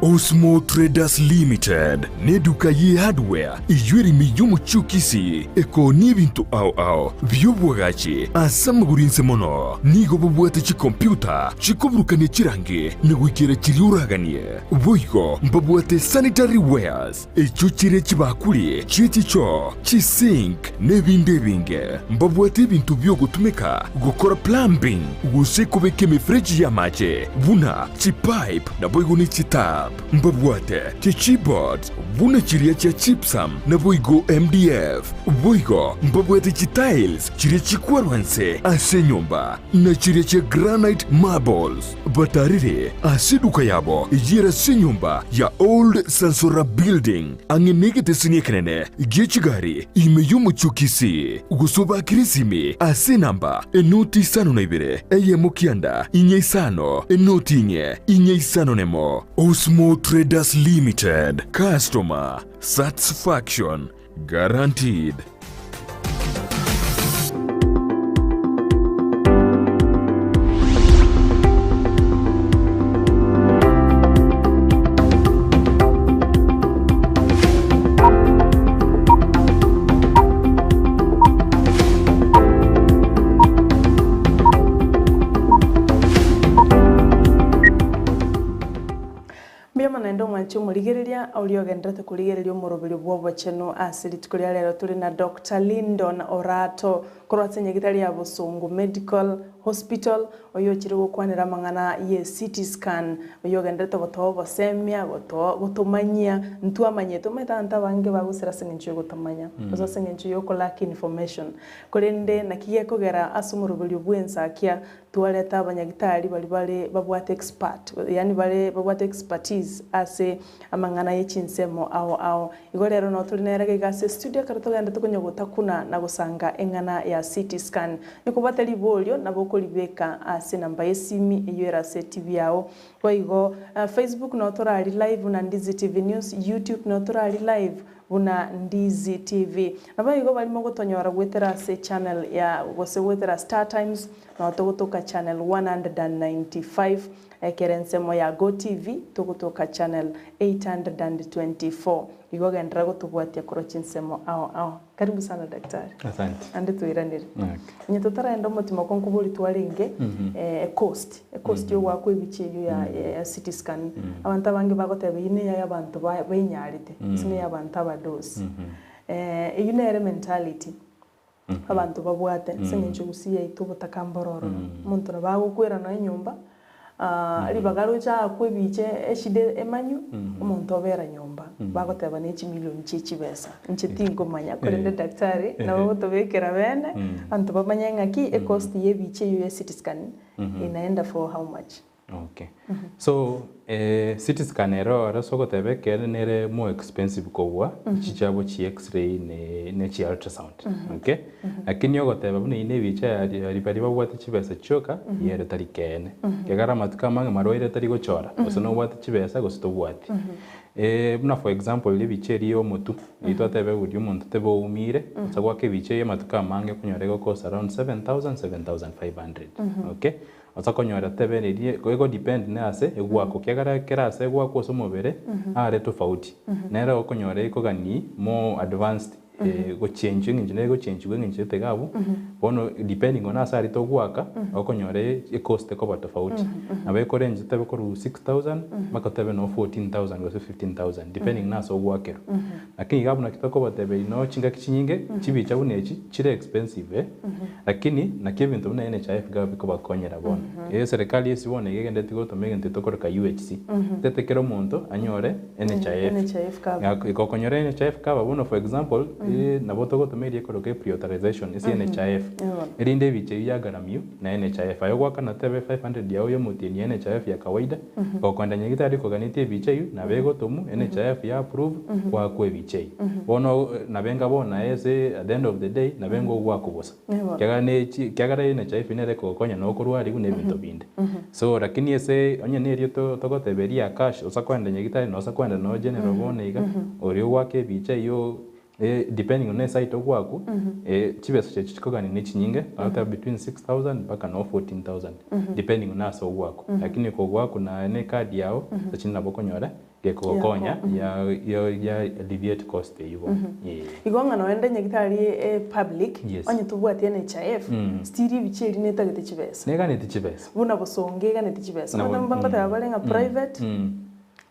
Osmo Traders Limited neduka ye hardware eyio ere ime y'omochie o Kisii ekoonia ebinto ao ao bi'obwagachi ase amagoro inse mono. Nigo bobwate chikompiuta chikoburukania chirangi na goikera chiria oraganie. Boigo mbabwate sanitary wares echio chire chibakuri chie chichoo, chisink na ebinde ebinge. Mbabwate ebinto bi'ogotumeka gokora plumbing gose kobeka emefereji y'amache buna chipipe naboigo ne chitap. Mbabwate chichipboards buna chiria chia gypsum naboigo MDF. Boigo mbabwate chitiles chiria chikwarwa nse ase enyomba na chiria chia granite marbles. Batarire ase eduka yabo eyio ase enyomba ya Old Sansora Building ang'e negeteseni ekenene gie chigari ime y'omochie o Kisii, gose obakere esimi ase enamba enoti isano na ibere eyemo kianda inye isano enoti inye inye isano nemo. Osmo Traders Limited, Customer Satisfaction Guaranteed. Mwanche omorigereria oria ogenderete korigereria omoroberio bw'obochenu ase rituko ria rero tore na Doctor Lindon Orato korwa ase nyagitari ya Bosongo Medical Hospital oyo ochire gokwanera amang'ana ye CT scan oyo ogenderete gotoa obosemia gotoa gotomanyia ntwamanyete omanyete abanto abange bagosira ase eng'encho yogotamanya gose ase eng'encho yoko lack information korende naki gekogera ase omoroberio bw'ensakia Twareta abanyagitari baria bare babwate expert, yaani bare babwate expertise ase amang'ana ye chinsemo ao ao. Igo rero noo tore nere iga ase estudio ekero togenderete konya gotakuna na gosanga eng'ana ya CT scan. Nikobwate riborio nabo okoribeka ase enamba y'esimi eyio ere ase etibi yao. Boigo Facebook noo torari live buna Ndizi TV News, YouTube noo torari live buna Ndizi TV. Naboigo baria mogotonyora goetera ase channel ya gose goetera Star Times nao togotoka channel 195 ekero ensemo ya Go TV togotoka channel 824. Igo genderera gotobwatia korwa chinsemo ao ao. Karibu sana daktari. Asante. Naende toiranere. Okay. Onye totaraenda omotima oko nkobori twarenge ecost, ecost yogoakwa ebicha eyio ya ya CT scan. Abanto abange bagoteba eyio neya yabanto ba benyarete, gose neya abanto abadosi. Eyio nere mentality abanto babwate ase eng'encho gusii yaito obotaka mboro ororo. Omonto nabo agokwera nonya enyomba, ribaga roche aakwe ebicha eshida emanywe, omonto obera nyomba, bagoteba ne chimilioni chie chibesa. Inche tinkomanya, korende daktari nabo ogotobekera bene, abanto bamanye ng'aki ecost ya ebicha eyio ya CT scan inaenda for how much. Okay. So, CT scan ero ore ase ogoteba ekeene nere more expensive kobua echi chiabo chi x-ray ne ne chi ultrasound. Okay? Lakini ogoteba buna eyio ne ebicha ya baria babwate chibesa chioka, eyio ere tari keene. Ekiagera amatuko amange marwaire tari gochora, gose nobwate chibesa gose tobwati. Buna for example ebicha eria ya omotwe, eyio twateba oria omonto tebe oumire, gose goaka ebicha eyio amatuko amange okonyora egokost around 7000, 7500. Okay? Ase okonyora tebe riria ego depend ne ase egwakwa ekiagera kera ase egwakwa ase omobere are tofauti. Nere okonyora ekogani more advanced gochenchwa eng'encho nere egochenchigwa eng'encho gete iga abwo, bono depending on ase aria togoaka, okonyora ecost ekoba tofauti. Nabo ekorange tebe korwa 6000 mpaka otebe noo 14000 gose 15000 depending na ase ogoakerwa. Lakini iga abwo naki tokobateberia noo chingaki chinyinge chibicha buna echi chire expensive eh, lakini naki ebinto buna NHIF iga bikobakonyera bono. Eserikali esi bono iga egendereti gotoma egento tokoroka UHC, etete kera omonto anyore NHIF. NHIF cover. Ng'a igo okonyora NHIF cover bono for example, nabo togotoma eria ekoroka epreauthorization ase NHIF, erinde ebicha eyio yagaramiwa na NHIF. Aye ogoakana tebe 500 yao ya omotienyi ya NHIF ya kawaida, Gokoenda nyagitari koganetie ebicha eyio, nabo egotomwa, NHIF ya approve, kwakwa ebicha eyio. Bono nabo enga bono naye ase at the end of the day, nabo enga ogwakwa bosa. Ekiagera ne chi ekiagera NHIF nere ekogokonya na okorwariwa na ebinto binde. So lakini ase onye na erio to togoteba eria ya cash, osa koenda nyagitari na osa koenda noo general bono iga, oria ogoaka ebicha eyio Depending on esite ogoakwa, chibesa chiaye chikogania ne chinyinge, ogoteba between 6000 mpaka noo 14000 depending on ase ogoakwa. Lakini kogoakwa naye ne ecard yao, ase nabo okonyora gekogokonya ya ya ya alleviate cost eywo bono eh. Igo ng'a noende nyagitari e public, Yes. onye tobwati NHIF, still ebicha eria netagete chibesa. Neganeti chibesa. Buna bosongo eganeti chibesa. Nabo- Abanto mbangoteba bare ng'a private,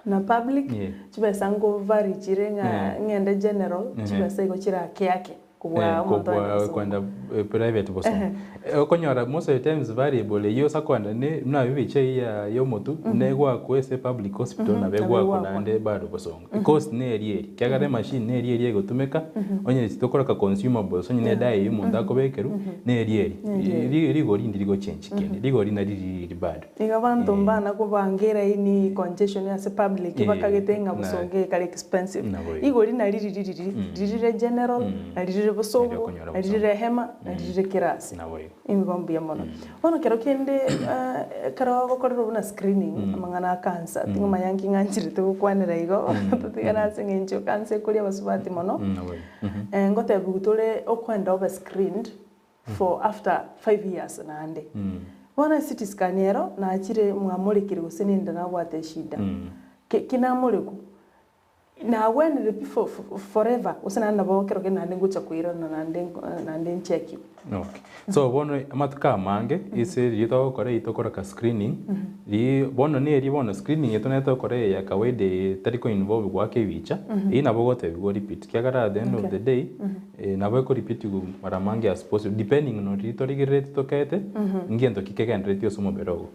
Na public, Yeah. chibesa nkovari chire ng'a Yeah. ng'ende general, Ehe. chibesa igo chire ake ake kobua Eh, omonto kobua oende bosongo. kwenda eh, private bosongo Ehe. Eh, okonyora most of the times variable eyio ase akoenda ne buna ebicha eyio ya ya omotu buna egwakwa ase public hospital nabo Nabo egwakwa egwakwa. naende bado bosongo. Ecost neri eri, ekiagera emachine neri eri egotumeka, onye tokoroka consumables onye ne edawa eyio omonto akobekerwa, neri eri. Neri eri. Ri rigori ndirigochenchi kende, rigori nari riri bado. Iga abanto mbana kobanga eraini congestion ase public Eh, bakagete ng'a na- bosongo ekare expensive. Nabo igo. Igori nari riri riri, ririre general, na ririre bosongo, Nari okonyora na ririre hema, na ririre kera ase. Nabo igo. Igo mbuya mono. Bono kero kende ekero ogokorerwa buna screening, amang'ana a cancer, tingomanya nki ng'ancherete gokwanera igo, totigane ase eng'encho cancer ekoria abasubati mono. Nabo igo. Ngotebiwa tore okoenda obe screened, for after 5 years naende. Bono ecity scan ero nachire mwamorekire gose ninde nabwate eshida. Ki ki namorekwa? Nagwenire pi for forever gose naende nabo ekero kende naende ngocha koirana naende naende nchekiwe. Okay. So bono amatuko amange ase riria togokora eyio tokoroka screening, riria bono neri bono screening eye tonaete gokora eye ya kawaida eye etari ko involve goaka ebicha, eyio nabo ogotebiwa o repeat ekiagera at the end of the day nabo eko repeat mara mange as possible depending na riria torigereretie tokete ngento ki kegenderetie ase omobere ogo.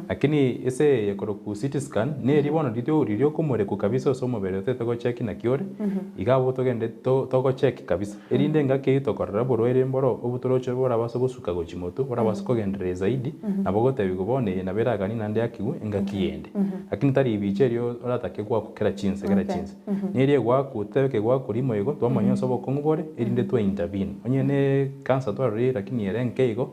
Lakini ase eye ekorokwa CT scan neri bono riria riria okomorekwa kabisa ase omobere otagete gocheck naki ore, iga abwo togende togocheck kabisa erinde engaki eyio tokorora oborwaire mboro obo toroche borabase gosuka gochia motwe borabase kogenderera zaidi nabo ogotebiwa bono eye nabo eraganie naende yakigwe engaki yende. Lakini tari ebicha erio oratake goakwa kera chinsa kera chinsa. Neri egoakwa otebe kegoakwa rimo igo twamanya ase obokong'u bore erinde twa intervene. Onye ne cancer twarorire lakini ere enke igo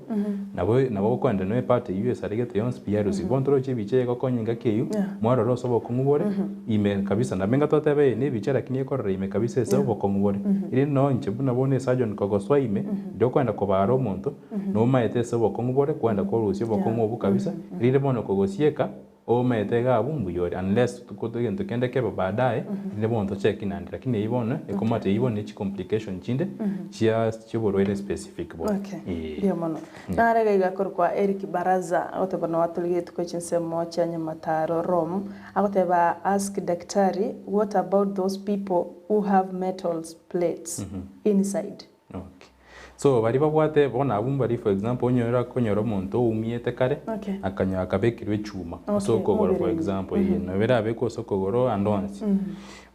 nabo nabo okoenda noe part eywo esaregete yonsi pi yarusiwa. Bono toroche ebicha egokonya engaki eywo mwarora ase obokong'u bore ime kabisa. Nabo enga twateba eye ne ebicha lakini ekorora ime kabisa ase obokong'u bore. Erinde nonye inche buna bono esurgeon kogosoa ime riria okoenda kobara omonto nomaete ase obokong'u bore kwenda korusia obokong'u obwo kabisa erinde bono kogosieka Omanyete iga abwo mbuya ore unless egento kende kebe baadaye rinde bono tocheki naende lakini eyio bono ekomata eyio bono ne chicomplication chinde chia chioborwaire specific bono Okay, eeh. mbuya mono. Nare iga iga akorokwa Eric Baraza agoteba nowatoligetwe korwa chinsemo chia Nyamataro Rome agoteba ask daktari what about those people who have metals plates inside. Okay. So baria babwate bono abwo mbari for example onye orakonyora omonto oumiete kare Okay. akanyora akabekirwe echuma ase Okay, okogoro for mobere ime. example eh nabo erabekwe ase okogoro ande onsi.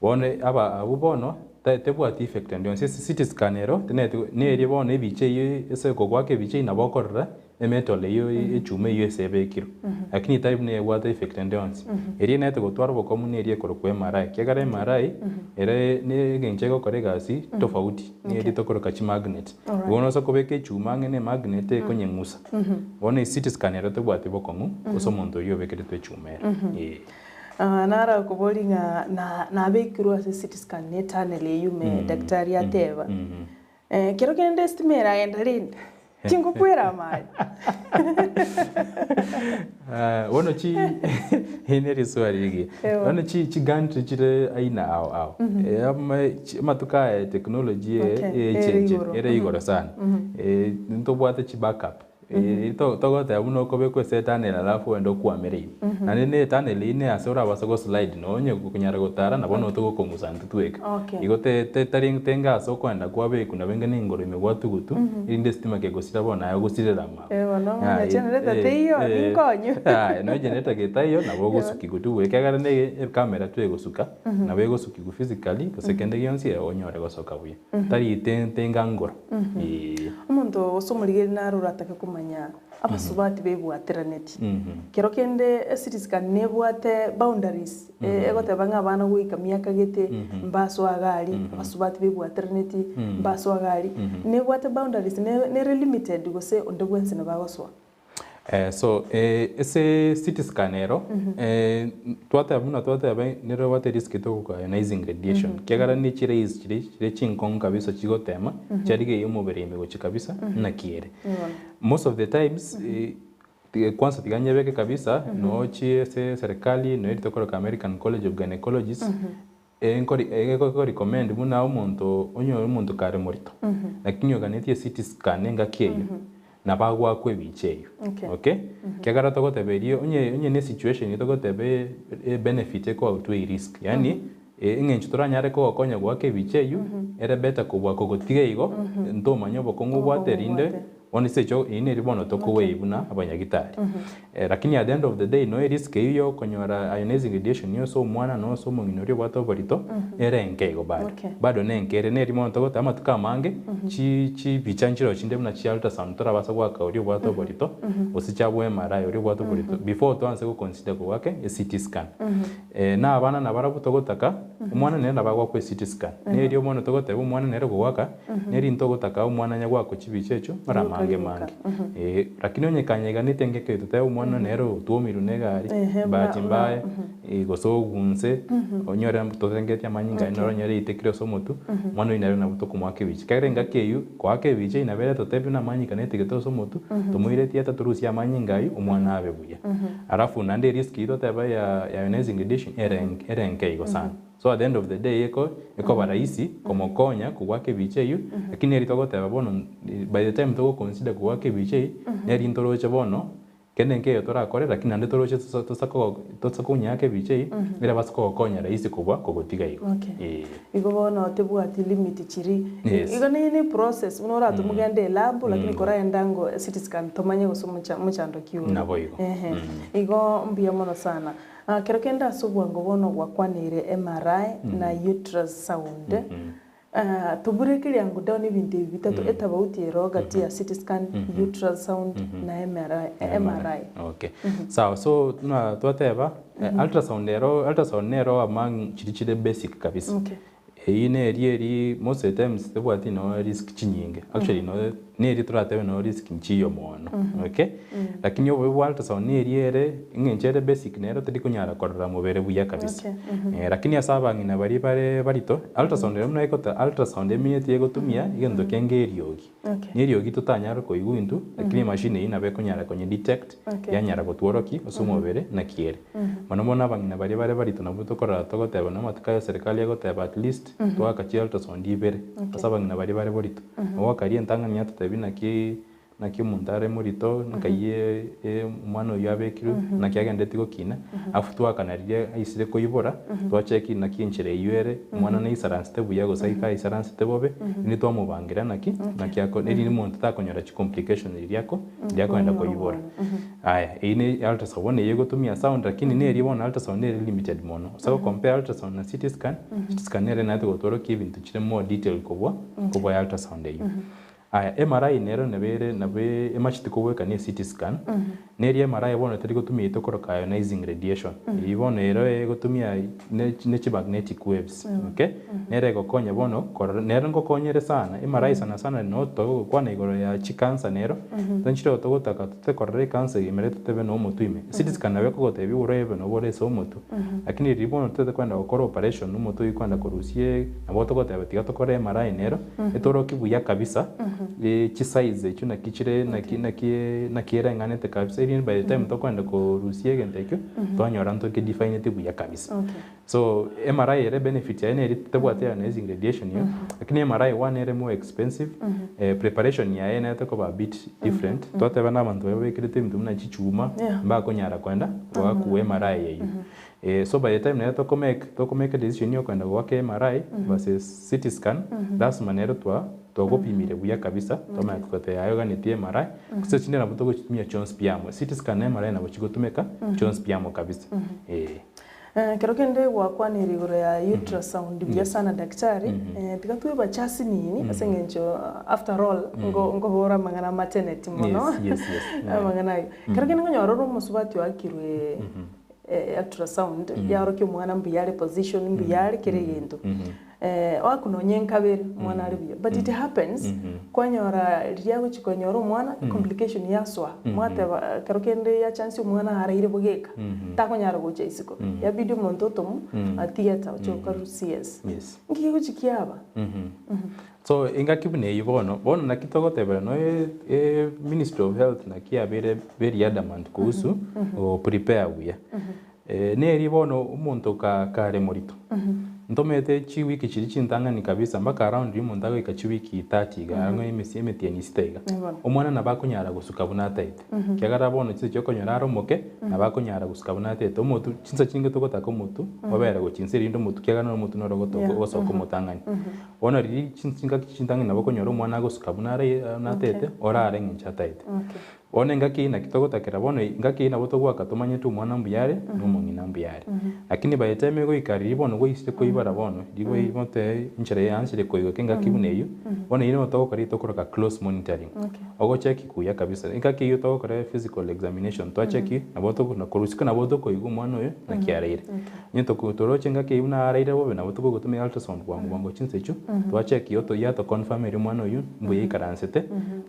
Bono aba abwo bono te tebwati effect ende yonsi ase CT scan ero teneti neria bono ebicha eywo ase okogoaka ebicha eywo nabo okorora emetal eywo echuma eywo ase ebekirwe. Lakini tari buna ebwate effect ende yonsi. Eria enaete gotwara obokong'u neria ekorokwa MRI ekiagera MRI ere ne eng'encho egokora egasi tofauti. Nigo tokoroka chimagnet. Alright. Bono ase okobeka echuma ang'e ne emagnet ekonyeng'usa. Bono ecT scan ero tebwati bokong'u ase omonto oyio obekeretwe echuma ere. Ee. Ah, naro akobori ng'a na nabekirwe ase CT scan ne etunnel eyio ime daktari ateba. Eh, kero kende estima eragenda rende, tingokwera amari. Ah, bono chi eri ne riswali rigiya. Ewa. Bono chi chigantry chire aina ao ao. Eh, ama chi amatuko aya technology eye Okay, ere echenchire, igoro. ere igoro sana. Eh, ntobwate chibackup. Eh, to togoteba buna okobekwa ase etunnel alafu ogende okwamere ime. Naende na etunnel eyio ne ase orabase goslide nonye gokonyara gotara nabo note gokong'usa intwe tweka. Okay. Igo te te tari tenga ase okoenda kwabekwa nabo enga na engoro ime gwatugutwa, erinde esitima kegosira bono naye ogosirera amago. Eh, bono omanya generator teiyo, ninkonyu. Yaya, nonya generator getaiyo nabo ogosukigwa tu buya ekiagera na ecamera twegosuka, nabo egosukigwa physically gose kende gionsi onyore gosoka buya. Tari te tenga ngoro, eeh. Omonto gose omorigeri naro oratake komanya abasubati bebwateranetie. Kero kende esirisikari nebwate boundaries egoteba ng'a abana goika miaka gete mbasoe iga aria, abasubati bebwateranetie mbasoe iga aria. Nebwate boundaries nere limited gose onde bwensi nabo agosoa? So ase CT scan ero, twateba buna twateba nere obwate risk togoka ionizing radiation ekiagera ne chirays chiria chire chinkong'u kabisa chigotema chiarigeria omobere ime gochia kabisa naki ere. Most of the times kwanza tiga nyebeke kabisa nochie ase serikali noyo tokoroka American College of Gynecologists Enkori ego recommend buna omonto onyore omonto kare morito lakini oganetie CT scan engaki eyio nabo agoakwa ebicha eyio Okay. okay ekiagera togoteba erio onye onye ne situation eyio togoteba e benefit eko outweigh risk yaani eng'encho toranyare kogokonya goaka ebicha eyio ere better kobua kogotiga igo ntomanye obokong'u obwate erinde Bono ase ekio eyio neri bono tokoweigh buna abanyagitari. Lakini at the end of the day noe risk eyio ya okonyora ionizing radiation ase omwana na ase omong'ina oria obwate oborito ere enke igo bado. Okay. Bado nenke ere neri bono togoteba amatuko amange chi chibicha nchireo chinde buna chia ultrasound torabasa goaka oria obwate oborito gose chia bwa MRI oria obwate oborito before toanse goconsider kogoaka eCT scan. Na abana nabarabwo togotaka omwana nere nabo agoakwa eCT scan. Nerio bono togoteba omwana nere ogoaka Nerinto ogotaka omwana onye goakwa chibicha echio mara Rioka amange rioka. mange. Eh, lakini onye kanyaiganete engaki eye totebe omwana one nere otwomirwe na egari, Ehe, buna bahati buna mbaya, eh, gose ogunse, onyore totengetie amanyinga aye noro onyore eitekire ase omotwe, omwana oyio nere nabo tokomoaka ebicha. Ekiagera engaki eyio, koaka ebicha eyio nabo ere totebie buna amanyinga netigete ase omotwe, tomoire theatre torusie amanyinga ayio, omwana abe buya. Alafu naende erisk eyio toteba ya ya ionizing radiation ere ere enke igo sana. So at the end of the day eko ekoba rahisi komokonya kogwaka ebicha eywo, lakini eri togoteba bono by the time togo consider kogwaka ebicha eywo, neri ntoroche bono kende nkeiyo torakore lakini naende toroche tosa tosa kogo tosa konyeaka ebicha eywo, ere abase kogokonya rahisi kobua kogotiga igo, Okay. eh. Igo bono tebwati limit chiri, Yes. igo ne ne process buna oratome ogende elab lakini koraenda ango CT scan tomanye gose omocha omochando ki ore. Naboigo. Ehe. Igo mbuya mono sana. Kero kende ase obwango bono gwakwaneire MRI na ultrasound, tobure keriango down ebinto ebi bitato etabauti ero gati ya CT scan, ultrasound na MRI. MRI. Okay. Sawa, so buna twateba, ultrasound ero, ultrasound nero among chiri chire basic kabisa. Okay. Eyio neri eri most of the times tebwati no risk chinyinge. Actually no neri toratebe no risk nchiyo mono. Okay? Lakini obobe bwa ultrasound neri ere, eng'encho ere basic nero teri konyara korora mobere buya kabisa. Okay. Lakini ase abang'ina baria bare barito, ultrasound ere buna egota ultrasound emineti egotumia egento kenge eriogi. Okay. Na eriogi totanyare koigwa intwe, lakini emachine eyio nabo ekonyara konye detect, Okay. yanyara gotworokia ase omobere naki ere. Mono mono abang'ina baria bare barito nabwo tokorora togoteba na amatuko aya eserikali egoteba at least twaka chi ultrasound ibere, ase abang'ina baria bare borito. Ogokaria entang'ani yatotebia naki naki omonto are morito, nkai omwana oyio abekirwe, naki agendereti gokina, alafu twakana riria aisire koibora, twacheki naki enchera eywo ere, omwana naisaransete buya gose aika aisaransete bobe, rende twamobangira naki, naki ako erinde omonto takonyora chicomplication riria ako riria akoenda koibora. Aya, eywo ne ultrasound bono eywo egotumia sound lakini neri bono ultrasound nere limited mono. Ase gocompare ultrasound na CT scan, CT scan nere naete gotworokia ebinto chire more detailed kobua kobua ultrasound eywo. Aya, MRI nero nabo ere nabo emacheti kobweka na CT scan, neri MRI bono teri gotumia eywo tokoroka ionizing radiation. Eywo bono ero egotumia ne ne chimagnetic waves, okay, nere egokonya bono korora nere ngokonyere sana, MRI sana sana no togokwana igoro ya chicancer nero, nchire togotaka totekorora ecancer ime totebe na omotwe ime. CT scan nabo ekogotebia oborwaire obo nabo bore ase omotwe, lakini riria bono totagete kwenda gokora operation omotwe oywo kwenda korusia nabo togoteba tiga tokore MRI nero, etorokia buya kabisa, chisize echio naki chire naki naki naki ereng'anete kabisa erinde by the time tokoenda korusia egento ekio, twanyora ntokedefineti buya kabisa. Okay. So MRI ere benefit yaye neri tebwati ionizing radiation iyo, lakini MRI one ere more expensive, preparation yaye nere ekoba a bit different, twateba na abanto baria babekerete ebinto buna chichuma, mbakonyara kwenda goakwa MRI eywo. So by the time nere tokomake tokomake decision ya okoenda goaka MRI versus CT scan, lazima nere twa twagopimire buya kabisa, twamanya kogotebia aye oganetie MRI, gose chinde nabo togochitumia chionsi pi amo, CT scan na MRI nabo chigotumeka chionsi pi amo kabisa, eh. Kero kende gwakwanire igoro ya ultrasound buya sana daktari, tiga twebachasi nini ase eng'encho after all ngo nkobora amang'ana maternity mono Yes, yes, yes. amang'ana aywo. Kero kende nkonyora ore omosubati oakirwe ultrasound yaorokia omwana mbuya are position mbuya are kera egento. Oakwa nonye nkabere omwana are buya but it happens kwanyora riria agochi konyora omwana complication yasoa mwateba kero kende yachansia omwana araire bogeka takonyara gocha isiko yabidi omonto otomu theatre oche gokorwa CS. Yes. Nki kegochi kiaba? So engaki buna eywo bono, bono naki togotebera no Ministry of Health naki yabere very adamant kuhusu prepare buya. Neri bono omonto ka kare morito, ntomanyete chiwiki chiria chintang'ani kabisa mpaka around riria omonto agoika chiwiki 30 iga ang'e emesi emetienyi sita iga, omwana nabo akonyara gosuka buna ataete. Ekiagera bono chinsa chia okonyora are omoke, nabo akonyara gosuka buna ataete. Omotwe chinsa chinge togotaka omotwe obere gochia inse erinde omotwe ekiagera noro omotwe noro ogotoka ogosoka omotang'ani. Bono riria chingaki chintang'ani nabo okonyora omwana agosuka buna are buna ataete, orare eng'encho ataete. Bono engaki eyio naki togotakera bono engaki eyio nabo togoaka tomanyete omwana mbuya are, na omong'ina mbuya are. Lakini by the time egoika riria bono gwaisire koibora bono, riria gwaimote enchera yaanchire koigoka engaki buna eyio, bono eyio nigo togokora eyio tokoroka close monitoring. Ogocheki buya kabisa, engaki eyio togokora physical examination, twacheki nabo tokona korwa isiko nabo tokoigwa omwana oyo naki araire. Onye toroche engaki eyio buna araire bobe, nabo togogotumia ultrasound bwango bwango chinsa echio, twacheki oto yatoconfirm erio omwana oyio mbuya aikaransete,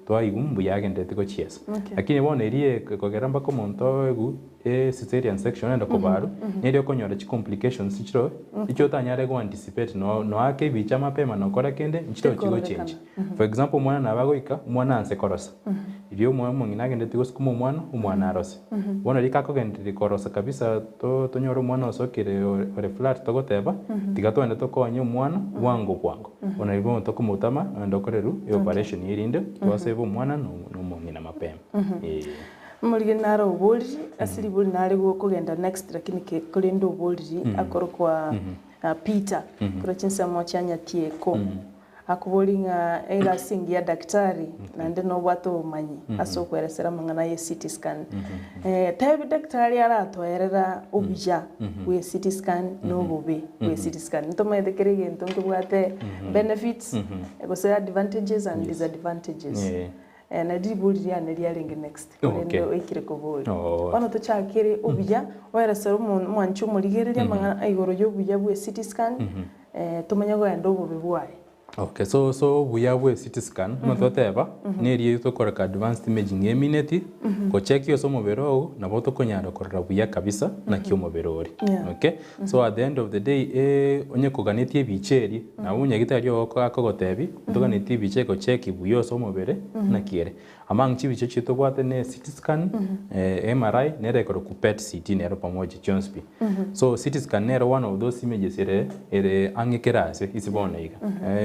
twaigwa mbuya agenderete gochiesa. Lakini bono eria ekogera mpaka omonto oegu cesarean section oende kobarwa, neri okonyora chicomplications chiroo, echio otanyare. onyare go anticipate no noake ebicha mapema nokora kende, nchire ochi Tikororekana. gochengi. For example, omwana nabo agoika, omwana anse korosa, riria omwa omong'ina agendereti gosukuma omwana, omwana arose. Bono rika akogendereria korosa kabisa to tonyore omwana osokire ore ore flat togoteba, tiga togende tokonye omwana bwango bwango. Bono riria bono tokomotama, ogende okorerwa eoperation erinde twasave omwana na na omong'ina mapema, eh. Omorigeri nare oboriri, ase ribori nare gokogenda next lakini ke korende oboriri akorokwa Peter korwa chinsemo chia Nyatieko. Akobori ng'a egasi engiya daktari naende nobwate obomanyi ase okweresera amang'ana ye CT scan. Tebi daktari aratoerera obuya bwe CT scan na obobe bwe CT scan. Ntomanyete kera egento nkebwate benefits gose advantages and disadvantages. Na ribori riane riarenge next korende oikire koboria. Bono tochakere obuya oeresere omwanchi omorigereria amang'ana igoro y'obuya bwe CT scan tomanye kogenda obobe bwaye. Okay, so so obuya bwe CT scan buna twateba neria tokoreka advanced imaging emineti gocheki ase omobere ogo nabo tokonyara korora buya kabisa naki omobere ore. Okay, so at the end of the day onye koganetie ebicha eria nabo omonyagitari ogo akogotebi ntoganetie ebicha egocheki buya ase omobere naki ere. Among chibicha echio tobwate ne CT scan, MRI nere ekorokwa PET CT nero pamoja chionsi pi. So CT scan nero one of those images ere ere ang'e kera ase ase bono iga.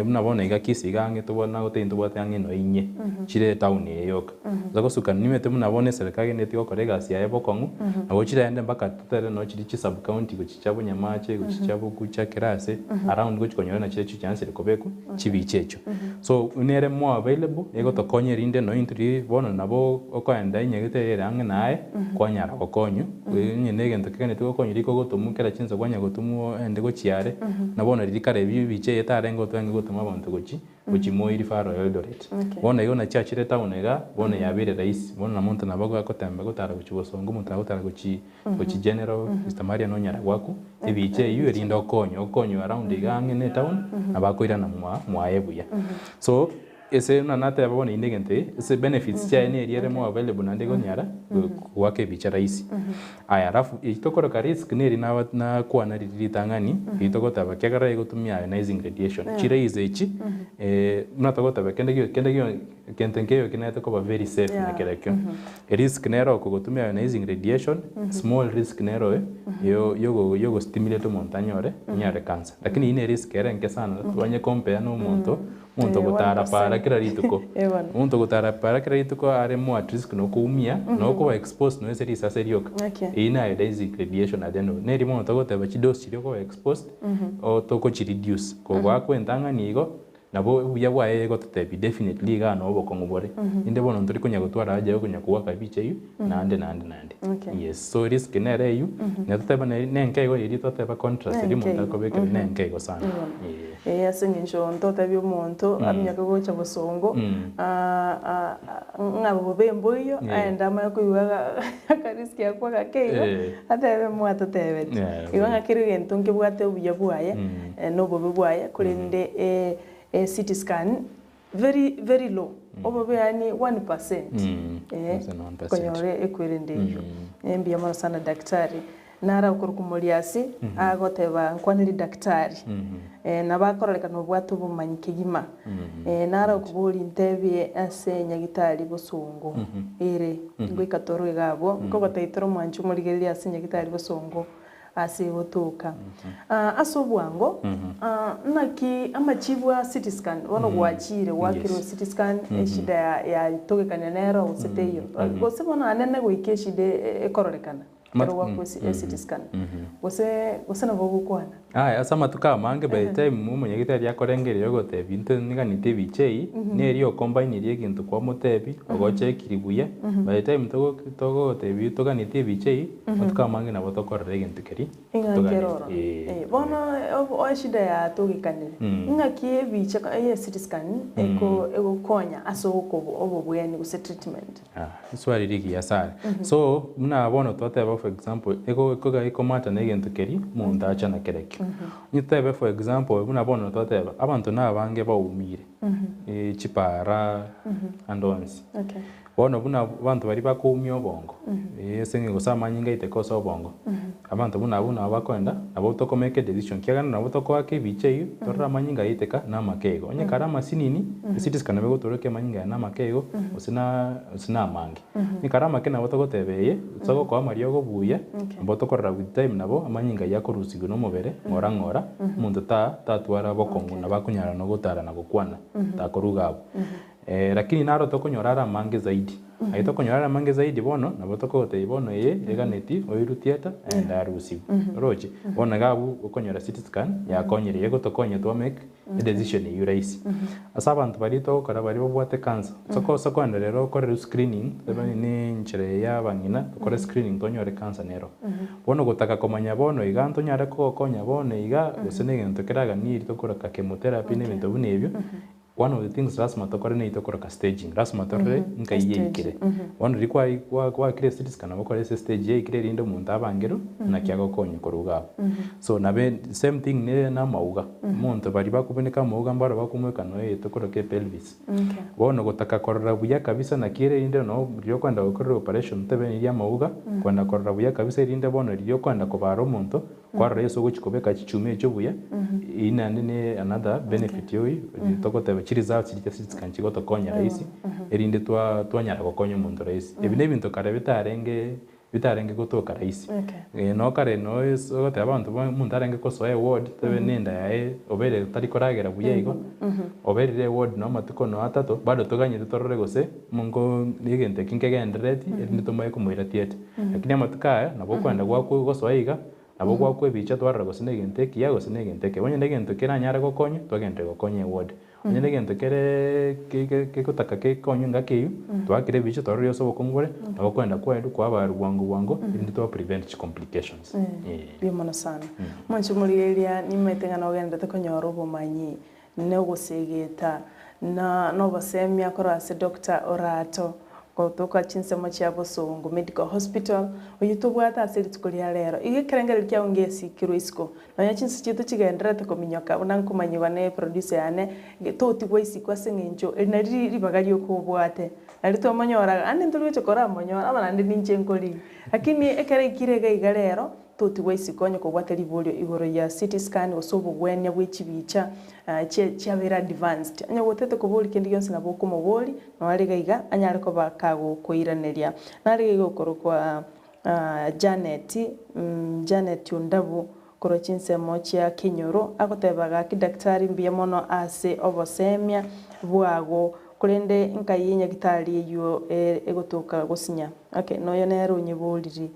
Buna bono iga Kisii iga ang'e tobwate nagotebia ntobwate ang'e nonya inye chire etown eye yoka. Gose gosuka nimanyete buna bono eserikari egendereti gokora egasi yaye bokong'u, nabo chiraende mpaka totere nonya chiria chi sub county gochia chia Bonyamache, gochia chia Bogucha kera ase around gochia konyora nachiria chichansire kobekwa chibicha echio. So nere more available egotokonya erinde nonya intwe riria bono nabo okoenda enyagete ere ere ang'e naye kwanyara gokonywa onye na egento kegenderete gokonywa riko ogotomwa kera chinsa kwanya gotomwa oende gochia are na bono riria kare ebicha eye tarenge otwenge gotoma abanto gochia gochia Moi Referral Eldoret. Bono igo nachiachire etown igaa bono yabeire rahisi bono na monto nabo agotemba gotara gochia bosongo omonto agotara gochia Gochia general Mister Maria nonyara gwaku ebicha eywo erinde okonywe okonywe around iga ang'e ne etown nabo akoirana mwa mwaye buya. So ase buna nateba bono inde egento eye ase benefits chiaye neri ere more available naende ekonyara goaka ebicha rahisi. Aya alafu eki tokoroka risk neri naba nakwana riria ritang'ani eri togoteba ekiagera egotumia ionizing radiation chirays echi buna togoteba kende gio kende gio Egento nkeiyo ekenete koba very safe Yeah. nakerekio. Erisk nero okogotumia ionizing radiation, small risk nero yo yogo yogostimulate omonto anyore anyore cancer. Lakini eyio ne risk ere enke sana onye compare na omonto, omonto Eh, ogotara para 1%. kera rituko. Eh, bono. Omonto ogotara para kera rituko are more at risk na okoumia, na okoba exposed nonya ase risase rioka. Okay. Eyio na ionizing radiation at the end of neri bono togoteba chidose chiria okoba exposed, o tokochireduce. Kogoakwa entang'ani igo, Nabo obuya bwaye egototebia definitely igaa noo obokong'u bore. Inde bono ntori konya gotwara haja ya okonya kogoaka ebicha eywo naende naende naende. Okay. Yes, so risk nere eywo, na toteba neri nenke igo eria twateba contrast eria Nenke omonto igo. akobekera nenke igo sana. Eh. Eh, ase eng'encho ntotebie omonto aminyoke gocha bosongo, ng'a bobe mboiyo, Eh. aende amanye koigwa akarisk akwo gake igo, Eh. atebe mwatotebeti. Yeah, Igo ng'a kera egento nkebwate obuya bwaye. Nobobe bwaye, korende e CT scan very very low, obobe yaani 1% Less than 1%. konyora ekwerende eyio. Mbuya mono sana daktari, naro okorokwa Moriasi agoteba nkwanere daktari, nabo akororekana obwate obomanyi kegima, naro okoboria ntebie ase nyagitari bosongo ere, ngoika toro iga abwo, nkogotebia omwanchi omorigereria ase nyagitari bosongo. Ase gotoka ase obwango, naki amachibu a CT scan bono gwachire gwakirwe CT scan eshida yatogekania nero gose teiyo, gose bono anene goika eshida ekororekana ekero gwakwa ecT scan gose gose nabo ogokwana. Aya ase amatuko amange by the time omonyagitari akorengereria ogotebia intwe niganete ebicha eyio, neri okombaineria egento kwamotebia, ogochekiri buya, by the time togo togotebia toganeti ebicha eyio, Amatuko amange nabo tokorora egento keria Ing'a toganeti. nkeroro. Ee. Eh, bono ob- eshida yatogekanire, ing'aki ebicha eye CT scan eko egokonya ase okobo obobweni gose treatment? Ah, riswali rigiya sana. So, buna bono twateba for example, ego ekoga ekomata na egento keria omonto acha nakerekio. Onye totebe for example, buna bono twateba, abanto na abange baumire, chipara, ande onsi. Okay. Bono buna abanto baria bakoumia obongo, ase eng'encho gose amanyinga aiteke ase obongo, abanto buna abwo nabo bakoenda, nabo toko make a decision, ekiagera nabo tokoaka ebicha eywo, torore amanyinga ayaiteka na amake igo. Onye kare amasinini, CT scan nabo egotorokia amanyinga aya na amake igo, gose na gose na amange. Onye kare amake nabo togoteba eye, togokoa amariogo buya, nabo tokorora with time nabo amanyinga aywo akorusigwa na omobere ng'ora ng'ora, omonto ta tatwara bokong'u nabo akonyara na gotara na gokwana, takoruga abwo. Lakini naro tokonyora are amange zaidi. Aye tokonyora are amange zaidi bono, nabo tokogotebia bono eye eganeti oirwe theatre naende arusigwe. Oroche? Bono iga abwo okonyora CT scan yakonyire egotokonya twa make edecision eywo rahisi. Ase abanto baria togokora baria babwate cancer, soko ase koenderera okorerwe screening, tobe ne enchera eye ya abang'ina, tokore screening tonyore cancer nero. Bono gotaka komanya bono iga ntonyare kogokonya bono iga, gose na egento keraganirie tokoraka chemotherapy na ebinto buna ebio. One of the things lasima tokore neyio tokoroka staging, lasima torore nkai yaikire. Bono riria kwa kwa gwakire CT scan nabo okore ase stage yaikire erinde omonto abangerwe naki agokonywa korwa iga abwo. So nabe same thing ne na amauga, omonto baria bakobuneka amauga mbaro bakomoika noyo eye tokoroka epelvis. Bono gotaka korora buya kabisa naki ere erinde no riria okoenda gokorera operation tobe riria amauga, kwenda korora buya kabisa erinde bono riria okoenda kobara omonto, Kwarora Yeso ogochia kobeka chichuma echio buya, eyio naende ne another benefit oyi togoteba chi results chiria chia CT scan chigotokonya rahisi, erinde twa twanyara gokonya omonto rahisi. Ebi na ebinto kare bitarenge bitarenge gotoka rahisi. Noo kare noo ase ogoteba abanto ba omonto arenge kosoa eward tobe na enda yaye obeire tari koragera buya igo, oberire eward noo amatuko noo atato, bado toganyete torore gose monko egento eki nkegenderereti erinde tomoe komoira theatre. Lakini amatuko aya nabo okoenda gwakwo gosoa iga, nabo gwakwa ebicha twarora gose negento ekiya gose negento ekebe. Onye negento keranyare gokonya, twagenderera gokonya eward. Onye negento kereee kegotaka gekonywe engaki eywo, twakire ebicha twarorire ase obokong'u bore, nabo okoenda kwaerwa kwabarwa bwango bwango erinde twa prevent chi complications. Eeh. Mbuya mono sana. Omonche omorigereria nimaete ng'a nogenderete konyora obomanyi na ogosegeta na nobosemia korwa ase Doctor Orato gotoka chinsemo chia Bosongo Medical Hospital, oyio tobwate ase rituko ria rero. Igo ekerengererio kiao ngesikirwe isiko, nonya chinse chiaito chigendererete kominyoka buna nkomanyigwa ne producer yane, totigwa isiko ase eng'encho eri nari ribaga rioka obwate. Nari twamonyora ande ntori gocha koramonyora aba naende ninche nkorigia. Lakini ekero aikire iga iga rero, Totigwa isiko onye kobwate riborio igoro ya CT scan gose obogwenia bwe chibicha chiabeire advanced. Onye gotete koboria kende gionsi nabo okomoboria noo are iga iga anyare koba kagokoiraneria. Nare iga iga okorokwa Janet, Janet Ondabu korwa chinsemo chia Kenyoro agoteba gaki daktari mbuya mono ase obosemia bwago korende nkai enyagitari eywo egotoka gosinya. Okay noyo nere onyeboriri.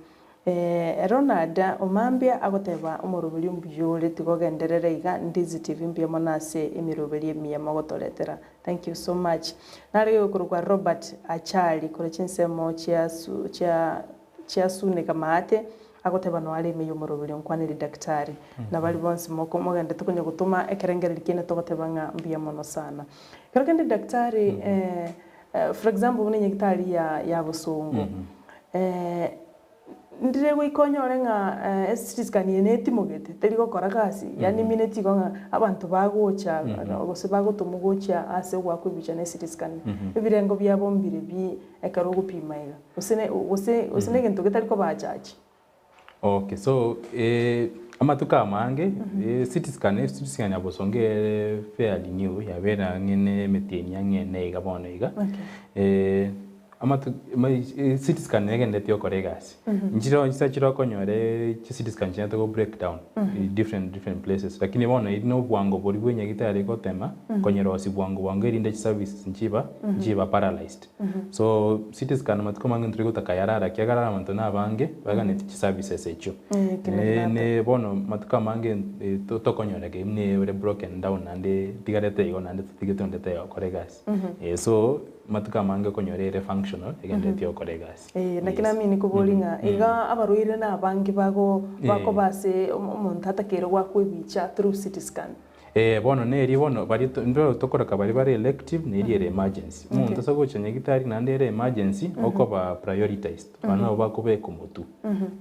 Ronald omambia agoteba omoroberi ombuya ore tiga ogenderere iga Ndizi TV mbuya mono ase emeroberi emiya mogotoretera thank you so much Nare okorokwa Robert Achari korwa chinsemo chia chia chia Suneka maate agoteba noare ime yomoroberi onkwaneri daktari na baria bonsi moko mogenderete konya gotoma ekerengereri kiane togoteba ng'a mbuya mono sana Ekero kende daktari for example buna enyagitari ya ya bosongo Ndire goika onyore ng'a ase chiscan eye netimogete, teri gokora gasi, yaani emineti igo ng'a abanto bagocha gose bagotomwa gochia ase ogoakwa ebicha na ecity scan, ebirengo biabo mbire bi ekero ogopima iga, gose ne gose gose na egento getari kobachachi. Okay, so amatuko amange, ecity scan ecity scan ya bosongo ere fairly new, yabeire ang'e na emetienyi ang'e ene iga bono iga. Okay. Amatu CT scan negendereti gokora egasi. Nchire chinsa chire okonyora chi CT scan chinyarete go break down different different places lakini bono eri na obwango boria bwa enyagitari egotema konyerosia bwango bwango erinde chiservices nchiba nchiba paralyzed. So CT scan amatuko amange ntori gotaka yarara ekiagera abanto na abange baganeti chiservices echio. Ne bono amatuko amange tokonyora kegima nere broken down naende etigarete igo naende totigete onde taiyo gokora egasi. So Amatuko amange okonyora ere functional, egendereti gokora egasi. Eh, naki namini kobori ng'a iga abarwaire na abange bago bakoba ase omonto atakeire goakwa ebicha through CT scan. Eh, bono neri bono baria to ndoro tokoroka baria bare elective na eria ere emergency. Omonto ase ogocha nyagitari naende ere emergency, okoba prioritized, abana nabo bakobekwa motwe,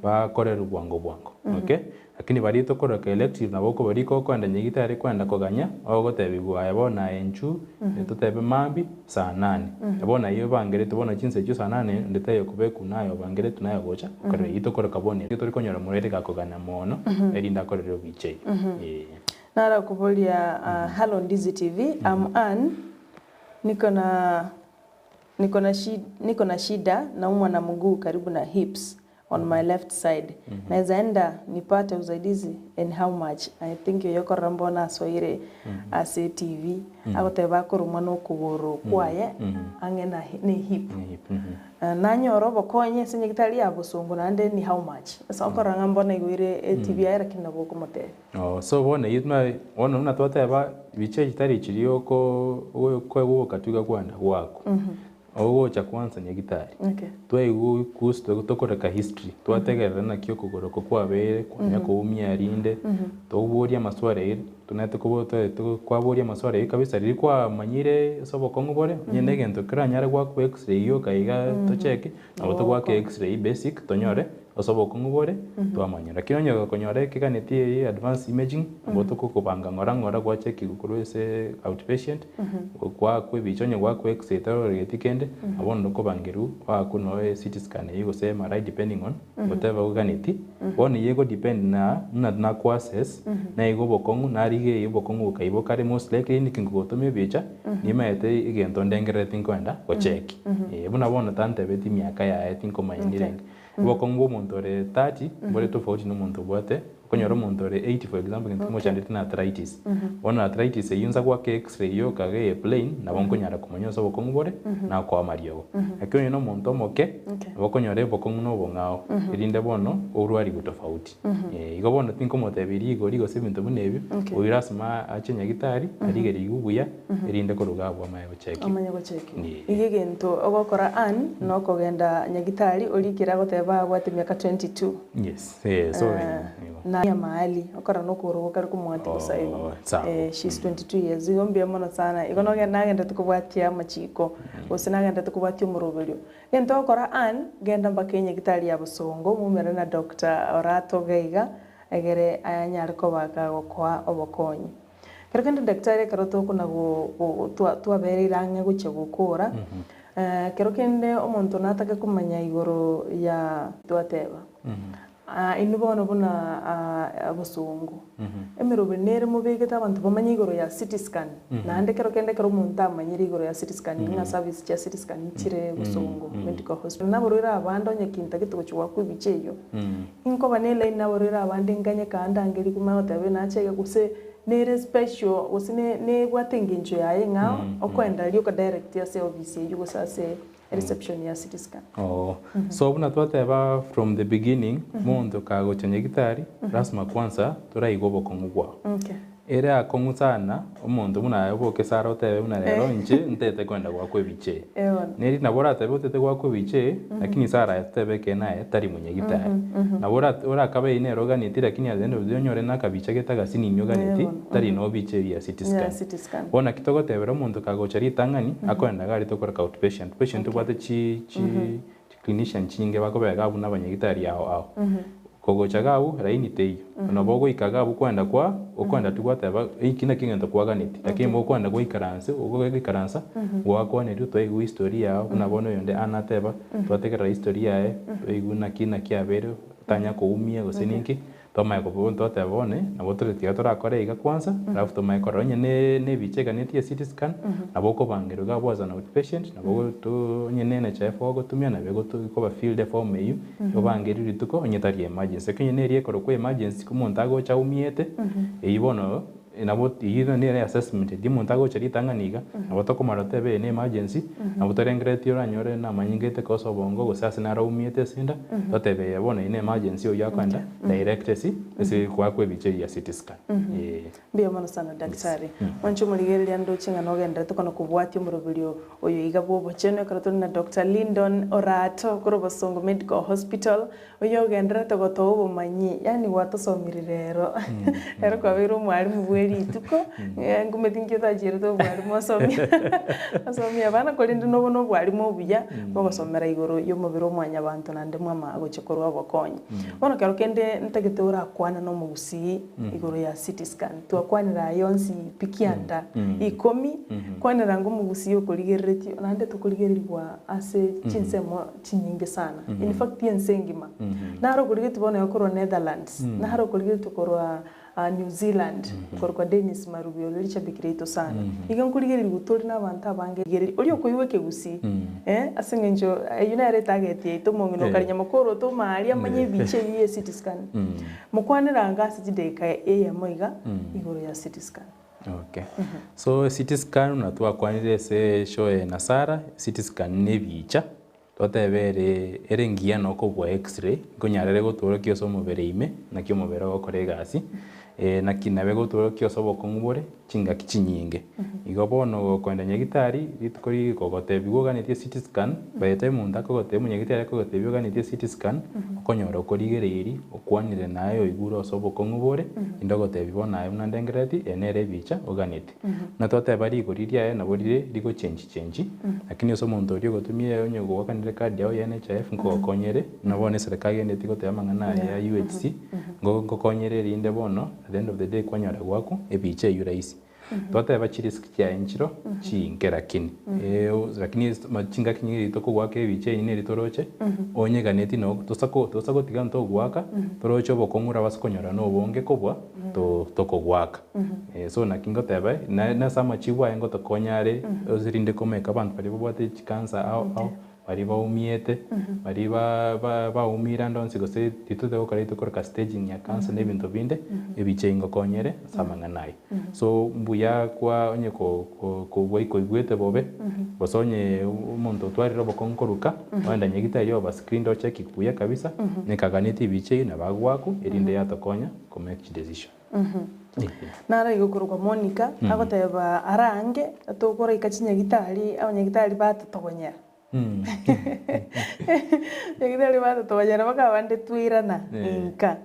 bakorerwa bwango bwango, okay. Lakini baria tokoroka elective nabo okoba riko okoenda nyagitari kwenda koganya, ogotebiwa aye bono aye inchuo, totebe mambia saa nane. Bono ayio obangeretwe bono chinsa echio saa nane onde taiyo okobekwa naye obangeretwe naye ogocha okorera eyio tokoroka bono eyio tori konyora omorwaire gakogana mono erinde akorere obicha eyio eeh. Narakoboria Hello Ndizi TV, I'm Ann, niko na niko na shi niko na shida naumwa na mguu karibu na hips on my left side naeza enda nipate usaidizi and how much? I think oyo okorora mbono asoire ase etv agoteba akoromwa na okogoro kwaye ang'e na ne hip nanyore obokonyi ase nyagitari ya bosongo naende ni how much? Ase okorora ng'a mbono aigoire etv yaye lakini nabo okomotebia. Oo so bono eyio buna bono buna twateba bicha echi tari chiria oko okoegwa ogokatuga kwanda gwako. Ogocha kwansa nyagitari, Okay. twaigwa kuhusu tokoreka history, twategerera naki okogoro oko kwabeire, kwanya koumia rinde, toboria amaswali ayio, tonaete kobo toete kwaboria amaswali ayio kabisa riria kwamanyire ase obokong'u bore, onye na egento keranyare goakwa x-ray yoka iga tocheki, nabo togoaka x-ray basic tonyore ase obokong'u bore, twamanya. Lakini onye gokonyora ekeganeti eyio advance imaging, nabo tokokobanga ng'ora ng'ora gwachekigwa korwa ase outpatient, Goakwa ebicha onye goakwa x-ray taroreti kende, nabo bono ndokobangerwa oakwe noe CT scan eyio gose MRI depending on whatever oganeti. Bono eyio ego depend na buna nakwa assess, naiga obokong'u narigereria obokong'u bokaiba kare most likely niki nkogotoma ebicha, nimaete egento ndengerereti nkoenda gocheki. Buna bono tantebeti emiaka yaye tinkomanya nirenge. Obokong'u bwa omonto ore 30 mbore tofauti na omonto obwate, okonyora omonto ore 80 for example egento kimochandete na arthritis. Bono arthritis eyio nsa goaka x-ray yoka iga eye plain, nabo nkonyara komanya ase obokong'u bore, nakoa amariogo. Lakini onye na omonto omoke, nabo okonyora obokong'u na obong'ao, erinde bono orwarigwe tofauti. Igo bono tinkomotebia rigori gose ebinto buna ebio, oyio lasima ache nyagitari, arigerigwe buya, erinde koruga abwo amanye gochekigwa. Amanye gochekigwa. Iga egento ogokora Ann nokogenda nyagitari orikire agoteba abwate emiaka 22. Yes, eh, so igo. Na mahali okora nokogoro gokare komwati bosa igo. Oh, sawa. Eh, she's 22 years. Igo mbuya mono sana. Igo noge nagenderete kobwatia amachiko gose nagenderete kobwatia omoroberio. Egento ogokora Ann, genda mpaka enyagitari ya bosongo moumere na Doctor Orato iga iga egere anyare koba kagokoa obokonyi. Kero kende daktari ekero tokona twabereire ang'e gochia gokora, kero kende omonto natake komanya igoro ya twateba, inwe bono buna abasongo, emeroberi nere mobegete abanto bamanye igoro ya CT scan, naende kero kende ekero omonto amanyire igoro ya CT scan ng'a service chia CT scan nchire bosongo medical hospital, nabarwaire abande onye kintagete gochia goakwa ebicha eyio, Inkoba nelaini nabarwaire abande nganye kande angerie komanya goteba nache iga gose nere special gose nebwate engencho yaye eng'ao okoenda rioka direct ase ofisi eywo gose ase reception ya CT scan. Oo. So buna twateba from the beginning, monto kagocha nyagitari, lasima kwanza toraigwe obokong'u bwao. Okay. Ere akong'u sana, omonto buna aye oboke Sara otebe buna rero inche ntete kwenda goakwa ebicha eye. Eh bono. Neri nabo oratebe otete goakwa ebicha eye, lakini Sara aye totebe ekeene aye tari monyagitari. Nabo ora orakabe eyio nere oganeti lakini at the end of the day onyore na akabicha gete agasinini oganeti, Eh bono. tari nobicha eyio ya CT Ya scan. CT scan. Bono naki togotebera omonto kagocha ritang'ani, akoenda iga aria tokoreka outpatient. Patient tobwate chi chi Chiclinician chinyinge bakobeka iga abwo nabanyagitari ao ao. Kogocha iga abwo laini teiyo. Nabo ogoika iga abwo kwenda kwa okwenda tu gwateba eki naki egento kwaganeti lakini mokwenda gwaikaranse ogoikaransa gwakwaneria twaigwa history yao buna bono oyonde anateba twategerera history yaye twaigwa naki naki abeire tanya koumia gose ninki. Twamanya koboa twateba bono nabo tore tiga torakore iga kwanza alafu tomanye korora onye ne ebicha eganetie CT scan nabo okobangerwa iga abwo as an outpatient nabo to onye ne NHIF ogotumia nabo egotu ekoba filled eform eywo obangerwe rituko onye tari emergency. Lakini onye neri ekorokwa emergency omonto agocha aumiete eywo bono Nabo eyio nere assessment eria omonto agocha ritang'ani iga, nabo tokomara totebe eye ne emergency, nabo torengereretie oranyore namanyinga aiteke ase obongo gose ase naraumiete ase enda, totebe eye bono eye ne emergency oyio akoenda direct ase ase goakwa ebicha eyio ya CT scan eeh. Mbuya mono sana daktari. Mwanche omorigereria ndoche ng'a nogenderete kono kobwatia omoroberio oyo iga bw'obochenu ekero tore na Doctor Lindon Orato korwa Bosongo Medical Hospital Oyio ogendererete gotoa obomanyi, yaani gwatosomirie rero. Ero kwabeire omwalimu bwe. ne rituko, ngumeti nki otachierete obwarimu osomie osomie abana korende nobo na obwarimu obuya bogosomera igoro ya omobere o mwanyabanto naende mwamanya gochia korwa obokonyi. Bono kero kende ntagete orakwane na omogusii igoro ya CT scan, twakwanire aya yonsi pi kianda ikomi, kwanera ng'a omogusii okorigereretie naende tokorigererigwa ase chinsemo chinyinge sana, in fact ense engima. Naro okorigeretie bono iga korwa Netherlands, naro okorigeretie korwa New Zealand, okorokwa Dennis Marubi oria richabiki riaito sana. Iga nkorigererigwa tori na abanto abange rigereria oria okoigwa ekegusii eh, ase eng'encho eyio nere etarget yaito omong'ina okare nyamokoro otoma aria amanye ebicha eyio ya CT scan. Mokwanere ange ase chidakika eyemo iga igoro ya CT scan. Okay. So CT scan buna twakwanire ase eshow eye na Sarah, CT scan ne ebicha Totebe ere ere engiya nokobua X-ray, nkonyara ere gotworokia ase omobere ime, naki omobere ogokora egasi, naki nabe gotworokia ase obokong'u bore chingaki chinyinge. Igo bono gokoenda nyagitari, rituko rigogotebiwa oganetie CT scan, by the time omonto akogotebia omonyagitari akogotebia oganetie CT scan, okonyora okorigereirie, okwanire naye oigure ase obokong'u bore, naende ogotebia bono aye buna ndengerereti, eye nere ebicha oganetie. Buna twateba rigori riaye nabo rire rigochenchi chenchi, lakini ase omonto oria ogotumia onye goakanire ecard yao ya NHIF nkogokonyere, buna bono eserekari egendereti goteba amang'ana aya ya UHC, ngo nkokonyere erinde bono at the end of the day kwanyora goakwa ebicha eywo rahisi. Twateba chirisk chiaye nchiro chinke lakini lakini chingaki nyinge riria tokogoaka ebicha eywo neri toroche, onyeganeti no tosa ko tosa gotiga ntogoaka, toroche obokong'u orabase konyora na obonge kobua to tokogoaka. So naki ngoteba, nase amachibu aye ngotokonya are, ase rinde komeka abanto baria babwate chicancer ao ao, baria baumiete, baria ba baumire ande onsi gose titoteba gokora intwe koreka staging ya cancer na ebinto binde, ebicha ebi ngokonyere ase amang'ana ayio. So mbuya kwa onye ko ko koigwete bobe, gose onye omonto otwarire obokong'u koruka, ogenda nyagitari oba screened ocheckiwa buya kabisa, nekaganeti ebicha eyio nabo agoakwa erinde yatokonya ko make chidecision. Naro igo okorokwa Monica agoteba arange tokoraika chinyagitari abanyagitari batotogonyera. Nyagitari batotogonyera mpaka abande twairana inka.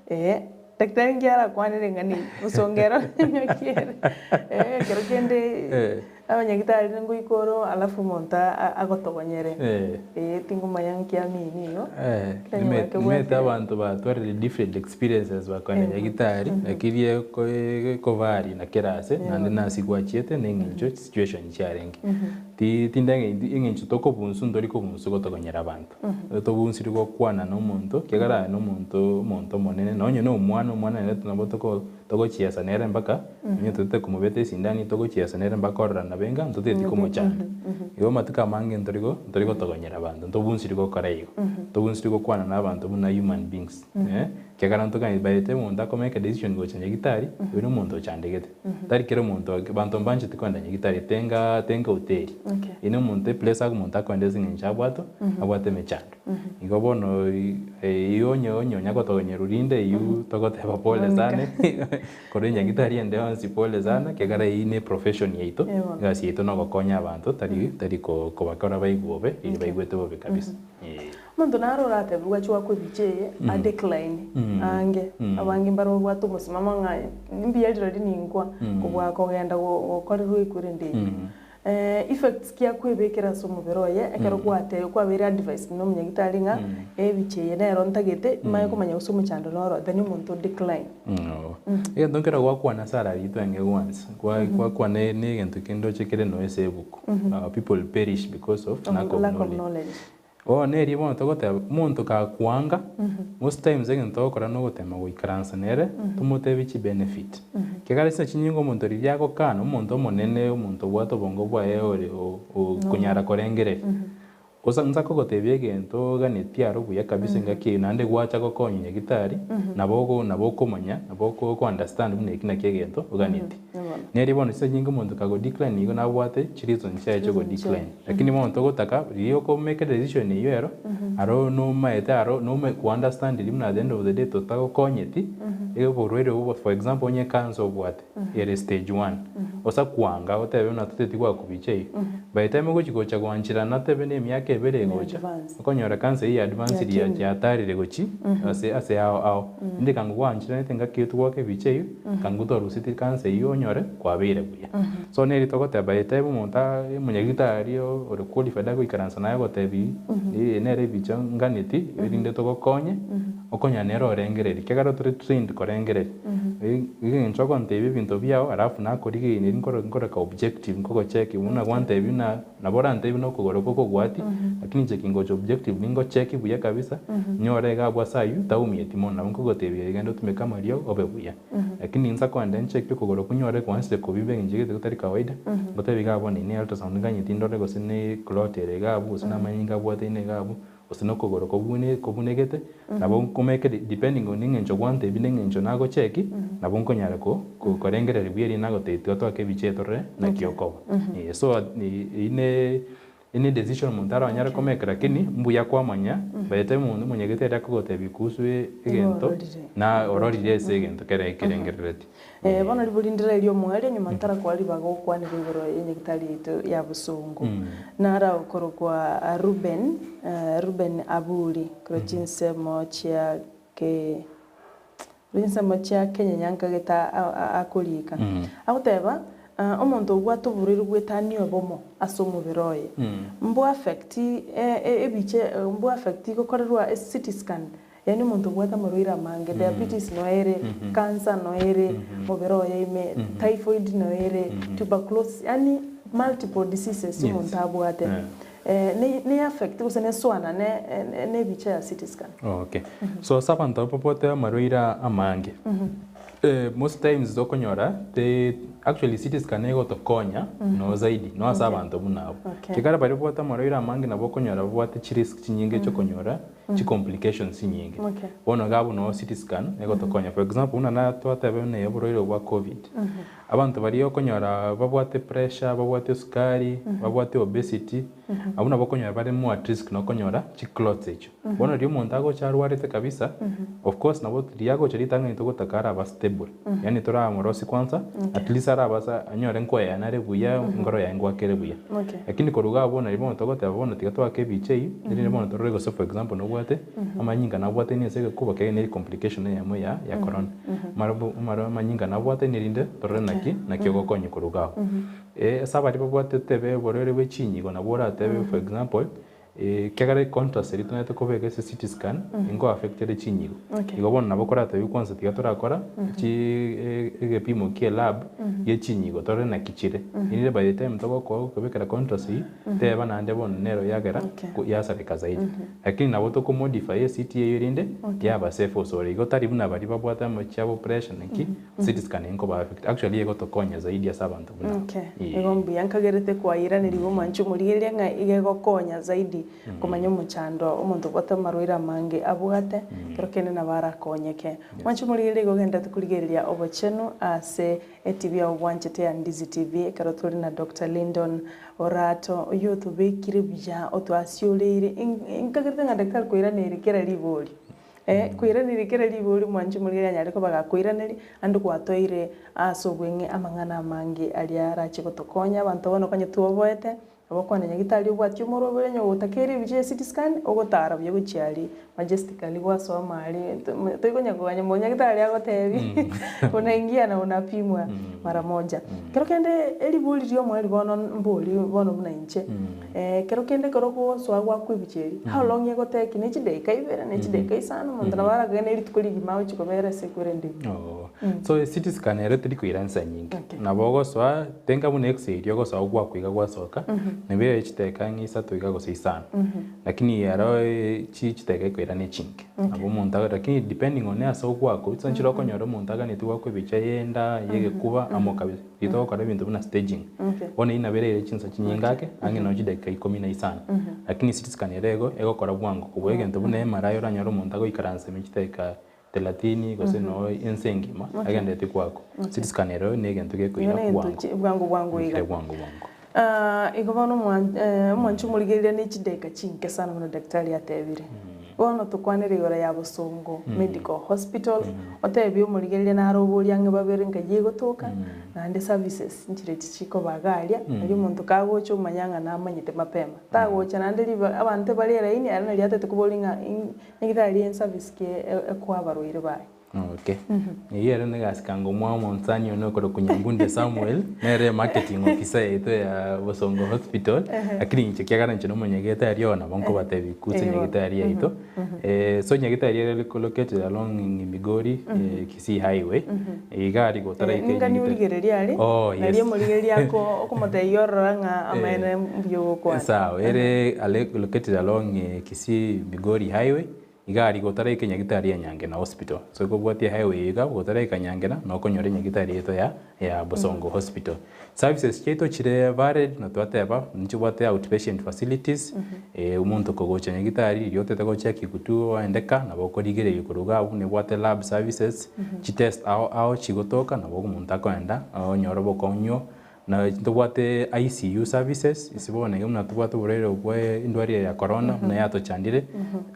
Ee, daktari nki arakwanere ng'a ni bosongo ero naki ere. Ekero kende Abanyagitari ngoika oro alafu omonto agotogonyere. Ee tingomanya nki amini igo. Kera nyuma Nimete kebwate. abanto batwarire different experiences bakoenda nyagitari lakini ekovari na kera ase naende nase gwachiete na eng'encho situation chiarenge. Ti tindenge eng'encho tokobunsu ntori kobunsu gotogonyera abanto. Tobunsiri gokwana na omonto ekiagera aye na omonto omonto omonene nonye na omwana omwana nere nabo toko Togochiesa nere mpaka, onye totete komobeta esindani, togochiesa nere mpaka ororo nabe enga, ntoteti komochanda. Igo amatuko amange ntori go ntori gotogonyera abanto, ntobunsiri gokora igo. Ntobunsiri gokwana na abanto buna human beings, eh, ekiagera ntogani by the time omonto ako make a decision gocha nyagitari, oyio na omonto ochandegete. Tari kera omonto abanto mbancheti kogenda nyagitari tenga tenga hoteli. Eyio na omonto eplace omonto akoenda ase eng'encho abwate abwate emechando. Igo bono eyio onye onye onya gotogonyerwa rinde eyio togoteba pole sana korwa enyagitari ende yonsi pole sana ekiagera eyio ne profession yaito, egasi yaito nogokonya abanto tari tari kobakora baigwe bobe riria baigwete bobe kabisa eh. Omonto naro oratebiwe achwe goakwa ebicha eye a decline ange, abange mbare babwate omosimamo ng'a mbuya rirorio ninkwa kobua kogenda gokorerwa ekwerende eyio. Effects ki akwebekera ase omobere oye ekero gwate kwabeire advised na omonyagitari ng'a ebicha eye nero ntagete manye komanya gose omochando noro then omonto o decline. Egento nkero gwakwana ase arari twenge gwansa, gwakwana na egento kende oche kere noe ase ebuku, people perish because of lack of Lack of knowledge. knowledge. Bono neria bono togoteba, omonto gakwanga, most times egento togokora nogotema goikaransa nere, tomotebie chibenefit. Ekiagera chinsa chinyinge omonto riria agokana, omonto omonene, omonto obwate obongo bwaye ore okonyara korengereria, gose nsa kogotebia egento oganetie aro buya kabisa engaki eyio naende gwacha gokonya nyagitari, nabo ogo nabo okomanya, nabo oko oko understand buna eki naki egento oganetie. Neri bono chinsa chinyinge omonto kago decline igo nabwate chireason chiaye chia go decline. Lakini bono togotaka riria oko make decision eywo ero, aro nomaete aro nome ko understand riria buna at the end of the day totagokonyeti, Oborwaire obwo for example onye ecancer obwate ere stage one, osa kwanga otebe buna toteti goaka ebicha eyio, by the time ogochi gocha goancherana otebe na emiaka ebere egocha, okonyora cancer eyio ya advanced yatarire gochi ase ase ao ao. Rende ekango gwancheranete engaki eyio togoaka ebicha eyio, ekango twaruseti cancer eyio onyore kwabeire buya. So neri togoteba by the time omonto omonyagitari ore qualified agoikaransa naye agotebi eye nere ebicha nganeti erinde togokonye, okonyora nere orengereria ekiagera tore trained korengereria. Eng'encho ogontebia ebinto biao alafu nakorigereria nkore nkoreka objective nkogocheki buna gwantebia buna nabo orantebie buna okogoro gokogwatia lakini inche kingocha objective ningocheki buya kabisa nyore iga abwo ase aywo taumieti mono nabo nkogotebia genda otumeke amariogo obe buya. Lakini insa kogenda ncheki okogoro konyore kwansire kobimba eng'encho egento getari kawaida, ngotebi iga abwo ne ultrasound nganyeti ndore gose ne clot ere iga abwo gose namanyinga abwataine iga abwo, gose na okogoro kobune kobunegete, nabo nkomeke depending on eng'encho gwantebia na eng'encho nagocheki, nabo nkonyara ko korengereria buya riria nagotebia tiga toake ebicha eye torore naki okoba. So eywo ne. Any decision omonto aranyare komake lakini mbuya kwamanya by the time omonto omonyegete aria akogotebia kuhusu egento na ororire ase egento kere ekerengerereti. Eh, bono ribori ndire erio omoerio nyuma ntarakoa ribaga gokwanera igoro y'enyagitari yaito ya bosongo. Nara okorokwa Reuben, Reuben Aburi, korwa chinsemo chia ke Chinsemo chia Kenya nkagete akorika. Agoteba, omonto obwate oborwaire bw'etani obomo ase omobere oye, mbo affect ebicha mbo affect gokorerwa CT scan, yaani omonto obwate amarwaire amange, diabetes noyo ere, cancer noyo ere mobere oye ime, typhoid noyo ere, tuberculosis, yaani multiple diseases omonto abwate. Ne affect gose nesoanane nebicha ya CT scan. Okay. So ase abanto abwo babwate amarwaire amange, most times okonyora te actually CT scan egotokonya no zaidi no ase abanto buna abwo. Okay. Ekero baria babwate amarwaire amange nabo okonyora babwate chirisk chinyinge chiokonyora chicomplications chinyinge. Okay. Bono iga abwo no CT scan egotokonya. For example buna na twateba buna oborwaire obwa covid, Abanto baria okonyora babwate pressure, babwate esukari, babwate obesity, abwo nabo okonyora bare more at risk na okonyora chiclots echio. Bono riria omonto agocha arwarete kabisa, of course nabo riria agocha ritang'ani togotaka araba stable, yaani toramorosie kwanza, at least araba ase anyore nkoeyana are buya, enkoro yaye ngoaka ere buya. Lakini korwa iga abwo nari bono togoteba bono tiga toake ebicha eywo, erinde bono torore gose for example nobwate amanyinga nabwataine ase egekuba kiaye neri complication eyemo ya ya corona. Marobwo amaro amanyinga nabwataine erinde torore naki naki ogokonya korwa iga abwo. Ase abaria babwate tebe oborwaire bwe chinyigo nabwo oratebe for example, ekiagera econtrast eria tonaete kobeka ase CT scan, ingo affect ere chinyigo. Igo bono nabo koratebie kwanza tiga torakora chi egepimo kia elab gie chinyigo torore naki chire. Erinde by the time togokoa gokobekera contrast eywo, teba naende bono nero yagera yasareka zaidi. Lakini nabo toko modify eCT eyio erinde yaba safe osore igo tari buna baria babwate amache abo pressure naki CT scan nkoba affect actually egotokonya zaidi ase abanto buna aba. Okay, igo mbuya nkagerete kwairanerigwa omwanchi omorigereria ng'a iga egokonya zaidi komanya omochando omonto obwate amarwaire amange abwate ekero kende nabo arakonyeke. Mwanche omorigereria igo ogenderete korigereria obochenu ase Etv ya obwanchete ya Ndizi TV ekero tore na Doctor Lindon Orato oyio otobekire buya otwasioreire nkagerete ng'a daktari koiraneria kera ribori eh koiraneria kera ribori mwanche omorigereria anyare koba gakoiraneria ande gwatoire ase obweng'e amang'ana amange aria arache gotokonya abanto bono konya twoboete Nabo okwana nyagitari obwatie omorobere onye ogotakeire ebicha ya CT scan ogotara buya gochia aria majestically gwasoma aria toikonya koganya mono nyagitari agotebi unaingia na unapimwa mara moja. Kero kende eribori ria omoerio bono mbori bono buna inche ekero kende ekero ogosoa goakwa ebicha eria how long egoteki ne chidakika ibere ne chidakika isano omonto nabo arakogenda rituko rigima agochia kobera ase ekwerende. So CT scan ere teri koira nsa nyinge nabo ogosoa Tenga buna x-ray eria ogosoa gwakwa iga gwasoka, nabo ere chidakika ang'e isato iga gose isano. Lakini ero chi chidakika ekoira ne chinke. Nabo omonto ago lakini depending on ase ogwakwa, chinsa nchire okonyora omonto aganeti goakwa ebicha ya enda, ya egekuba amo kabisa. Riria togokora ebinto buna staging. Bono eyio nabo ere chinsa chinyinge ake, ang'e nonye chidakika ikomi na isano. Lakini CT scan ere igo, egokora bwango kobua egento buna MRI oranyore omonto agoikaransa ime chidakika Telatini gose noo ense engima agenderete kwako. CT scan ero negento gekoira Igo negento bwango. chi- bwango bwango iga. Ekere bwango bwango. Ah, igo bono omwan- eh, omwanchi omorigereria ne chidakika chinke sana buna daktari atebire. Bono tokwanere igoro ya Bosongo Medical Hospital, otebie omorigereria nare oborie ang'e babere nkai egotoka, naende services nchire echi chikoba iga aria, nario omonto kagocha omanya ng'a namanyete mapema. Tagocha naende riba abanto bare eraini ere nario atete koboria ng'a ing nyagetari enservice ki ekoa abarwaire baye. Okay. Eyio ere negasi kanga omwa omonsani one okorokwa Nyambunde Samuel, nere marketing officer yaito ya Bosongo Hospital, lakini inche ekiagera inche nomonyagetari oo nabo nkobatebia kuhusu nyagetari yaito. So nyagetari ere located along Migori, Kisii Highway, iga aria gotaraika Ningani nyagetari. origereria are, Oh, yes. nario omorigereria ako okomotebia orora ng'a amaene mbuya ogokwana. Sawa, ere located along Kisii Migori Highway, Iga aria gotaraika enyagitari ya Nyangena Hospital. So ekobwatia highway eye iga gotaraika Nyangena nokonyora enyagitari yaito ya ya Bosongo Hospital. Services chiaito chire varied na twateba nchibwate outpatient facilities, omonto kogocha nyagitari riria otete gocheki gotwa oendeka nabo okorigereria korwa iga abwo nebwate lab services, chitest ao ao chigotoka nabo omonto akoenda onyore obokong'u Na ntobwate ICU services, ase bono iga buna tobwate oborwaire bwa endwari eye ya corona buna yatochandire,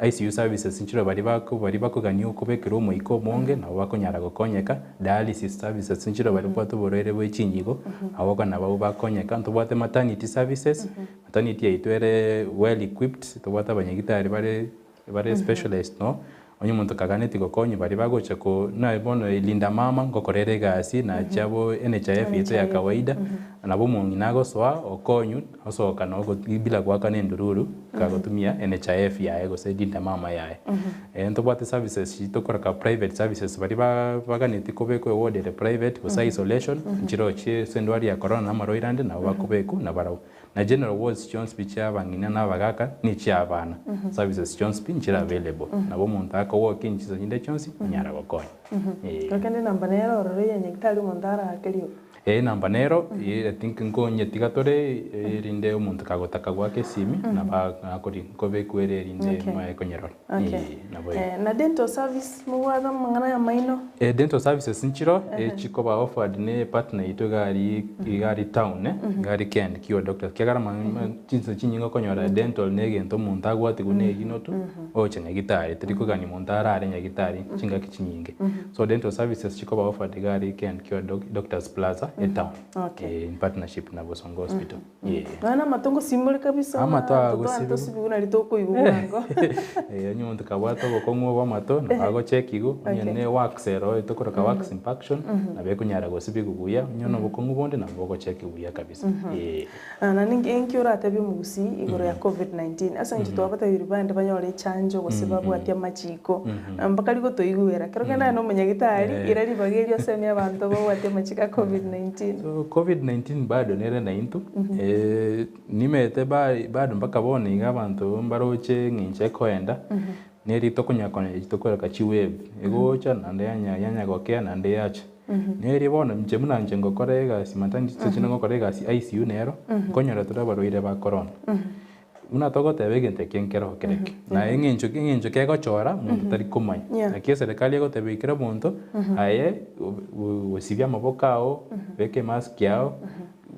ICU services nchire baria bako baria bakogania okobekerwa omoika omonge nabo bakonyara gokonyeka, dialysis services nchire baria babwate oborwaire bwe chinyigo, nabo okonyora nabwo bakonyeka. Ntobwate maternity services, maternity yaito ere well equipped, tobwate abanyagitari bare bare specialized no, onye omonto kaganeti gokonywa baria bagocha ko naye bono Linda Mama ngokora ere egasi na chiabo NHIF yaito ya kawaida, nabo omong'ina agosoa okonywa osoka nogo bila goakana endururu kagotumia NHIF yaye gose Linda Mama yaye. Ntobwate services chiri tokoroka private services baria ba baganeti kobekwa eward ere private gose isolation nchirochio ase endwari ya corona na amarwaire ande nabo bakobekwa nabarabwo. Na general wards chionsi pi chia abang'ina na abagaka ne chia abana, services chionsi pi nchire available. Nabo omonto ako walk in chinsa chinde chionsi onyara gokonya. Eeh. Lakini enamba nere ororo ya nyagetari omonto arake rioka. Eeh enamba nero, I think nkonyetiga tore erinde omonto kagotaka goaka esimi nabo akori nkobekwa ere erinde Okay. mae konyerora. Okay. Eeh nabo igo. Na dental service mobwate amang'ana ya amaino? Dental services nchiro chikoba offered ne partner yaito iga aria iga aria town iga aria K&Q doctors ekiagera chinsa chinyinge okonyora dental ne egento omonto agwatigwe ne erino tu ogocha nyagitari teri kogania monto arare nyagitari chingaki chinyinge. So dental services chikoba offered iga aria K&Q doctors plaza etown in partnership na Bosongo hospital. Nonya na amato ngosimore kabisa Amato ng'a aya totware gosibiwa. tosibigwe nari tokoigwa bwango. Eh, onye omonto kabwate obokong'u obwo amato, nabo agochekiwa, onye Okay. ne wax ero etokoroka wax impaction, nabo ekonyara gosibigwa buya, onye na obokong'u bonde nabo bogochekiwa buya kabisa, eh. Ah, naende inki inki oratebie omogusii igoro ya Covid-19? Ase eng'encho twabatebirie bande banyore echanjo gose babwatie amachiko, mpaka rigotoigwera. Ekero kende aye na omonyagitari, ira ribaga erio osemie abanto babwatie amachiko a Covid-19. So Covid-19 bado nere naintwe, nimanyete bado mpaka bono iga abanto mbaroche eng'encho ekoenda, neri tokonya konya tokoreka chiwave, egocha naende yanya yanya gokea naende yacha. Neri bono inche buna inche ngokora egasi maternity inche ngokora egasi ICU nero, nkonyora tore abarwaire ba corona. Buna togoteba egento eke nkero kereke, na eng'encho eng'encho kegochora monto tari komanya. Yeah. Naki eserekari egoteba kera omonto, aye osibie amaboko ao, beka emask yao,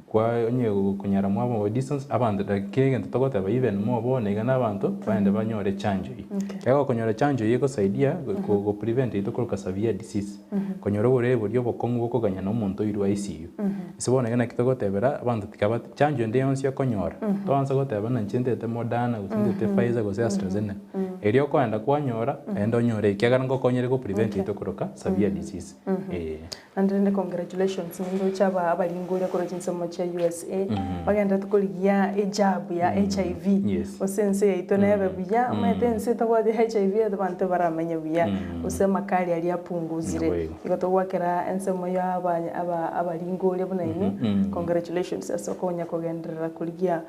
kwa onye okonyara mwaba distance, abanto lakini egento togoteba even more bono iga na abanto, baende banyore chanjo eyio. Okay. Ekero okonyora chanjo eyio egosaidia go go prevent eyio tokoroka severe disease. Konyora oborwaire boria obokong'u bokoganya na omonto oirwe ICU. Ase bono iga naki togotebera abanto tiga bat chanjo ende yonsi okonyora, toansa goteba buna inche ntete Moderna gose ntete Pfizer gose AstraZeneca. Erio okoenda kwanyora, naende onyore ekiagera ngokonyere go prevent eyio tokoroka severe disease, eh. Naende rende congratulations nindoche aba abaringoria korwa chinsemo chia USA, bagenderete korigia ejab ya HIV, Yes. gose ense yaito nebe buya, omanyete ense etabwati HIV abanto ebaramenya buya, gose amakari aria apunguzire. Naboigo. Igo togwakera ensemo ya aba aba abaringoria buna inwe, congratulations ase okonya kogenderera korigia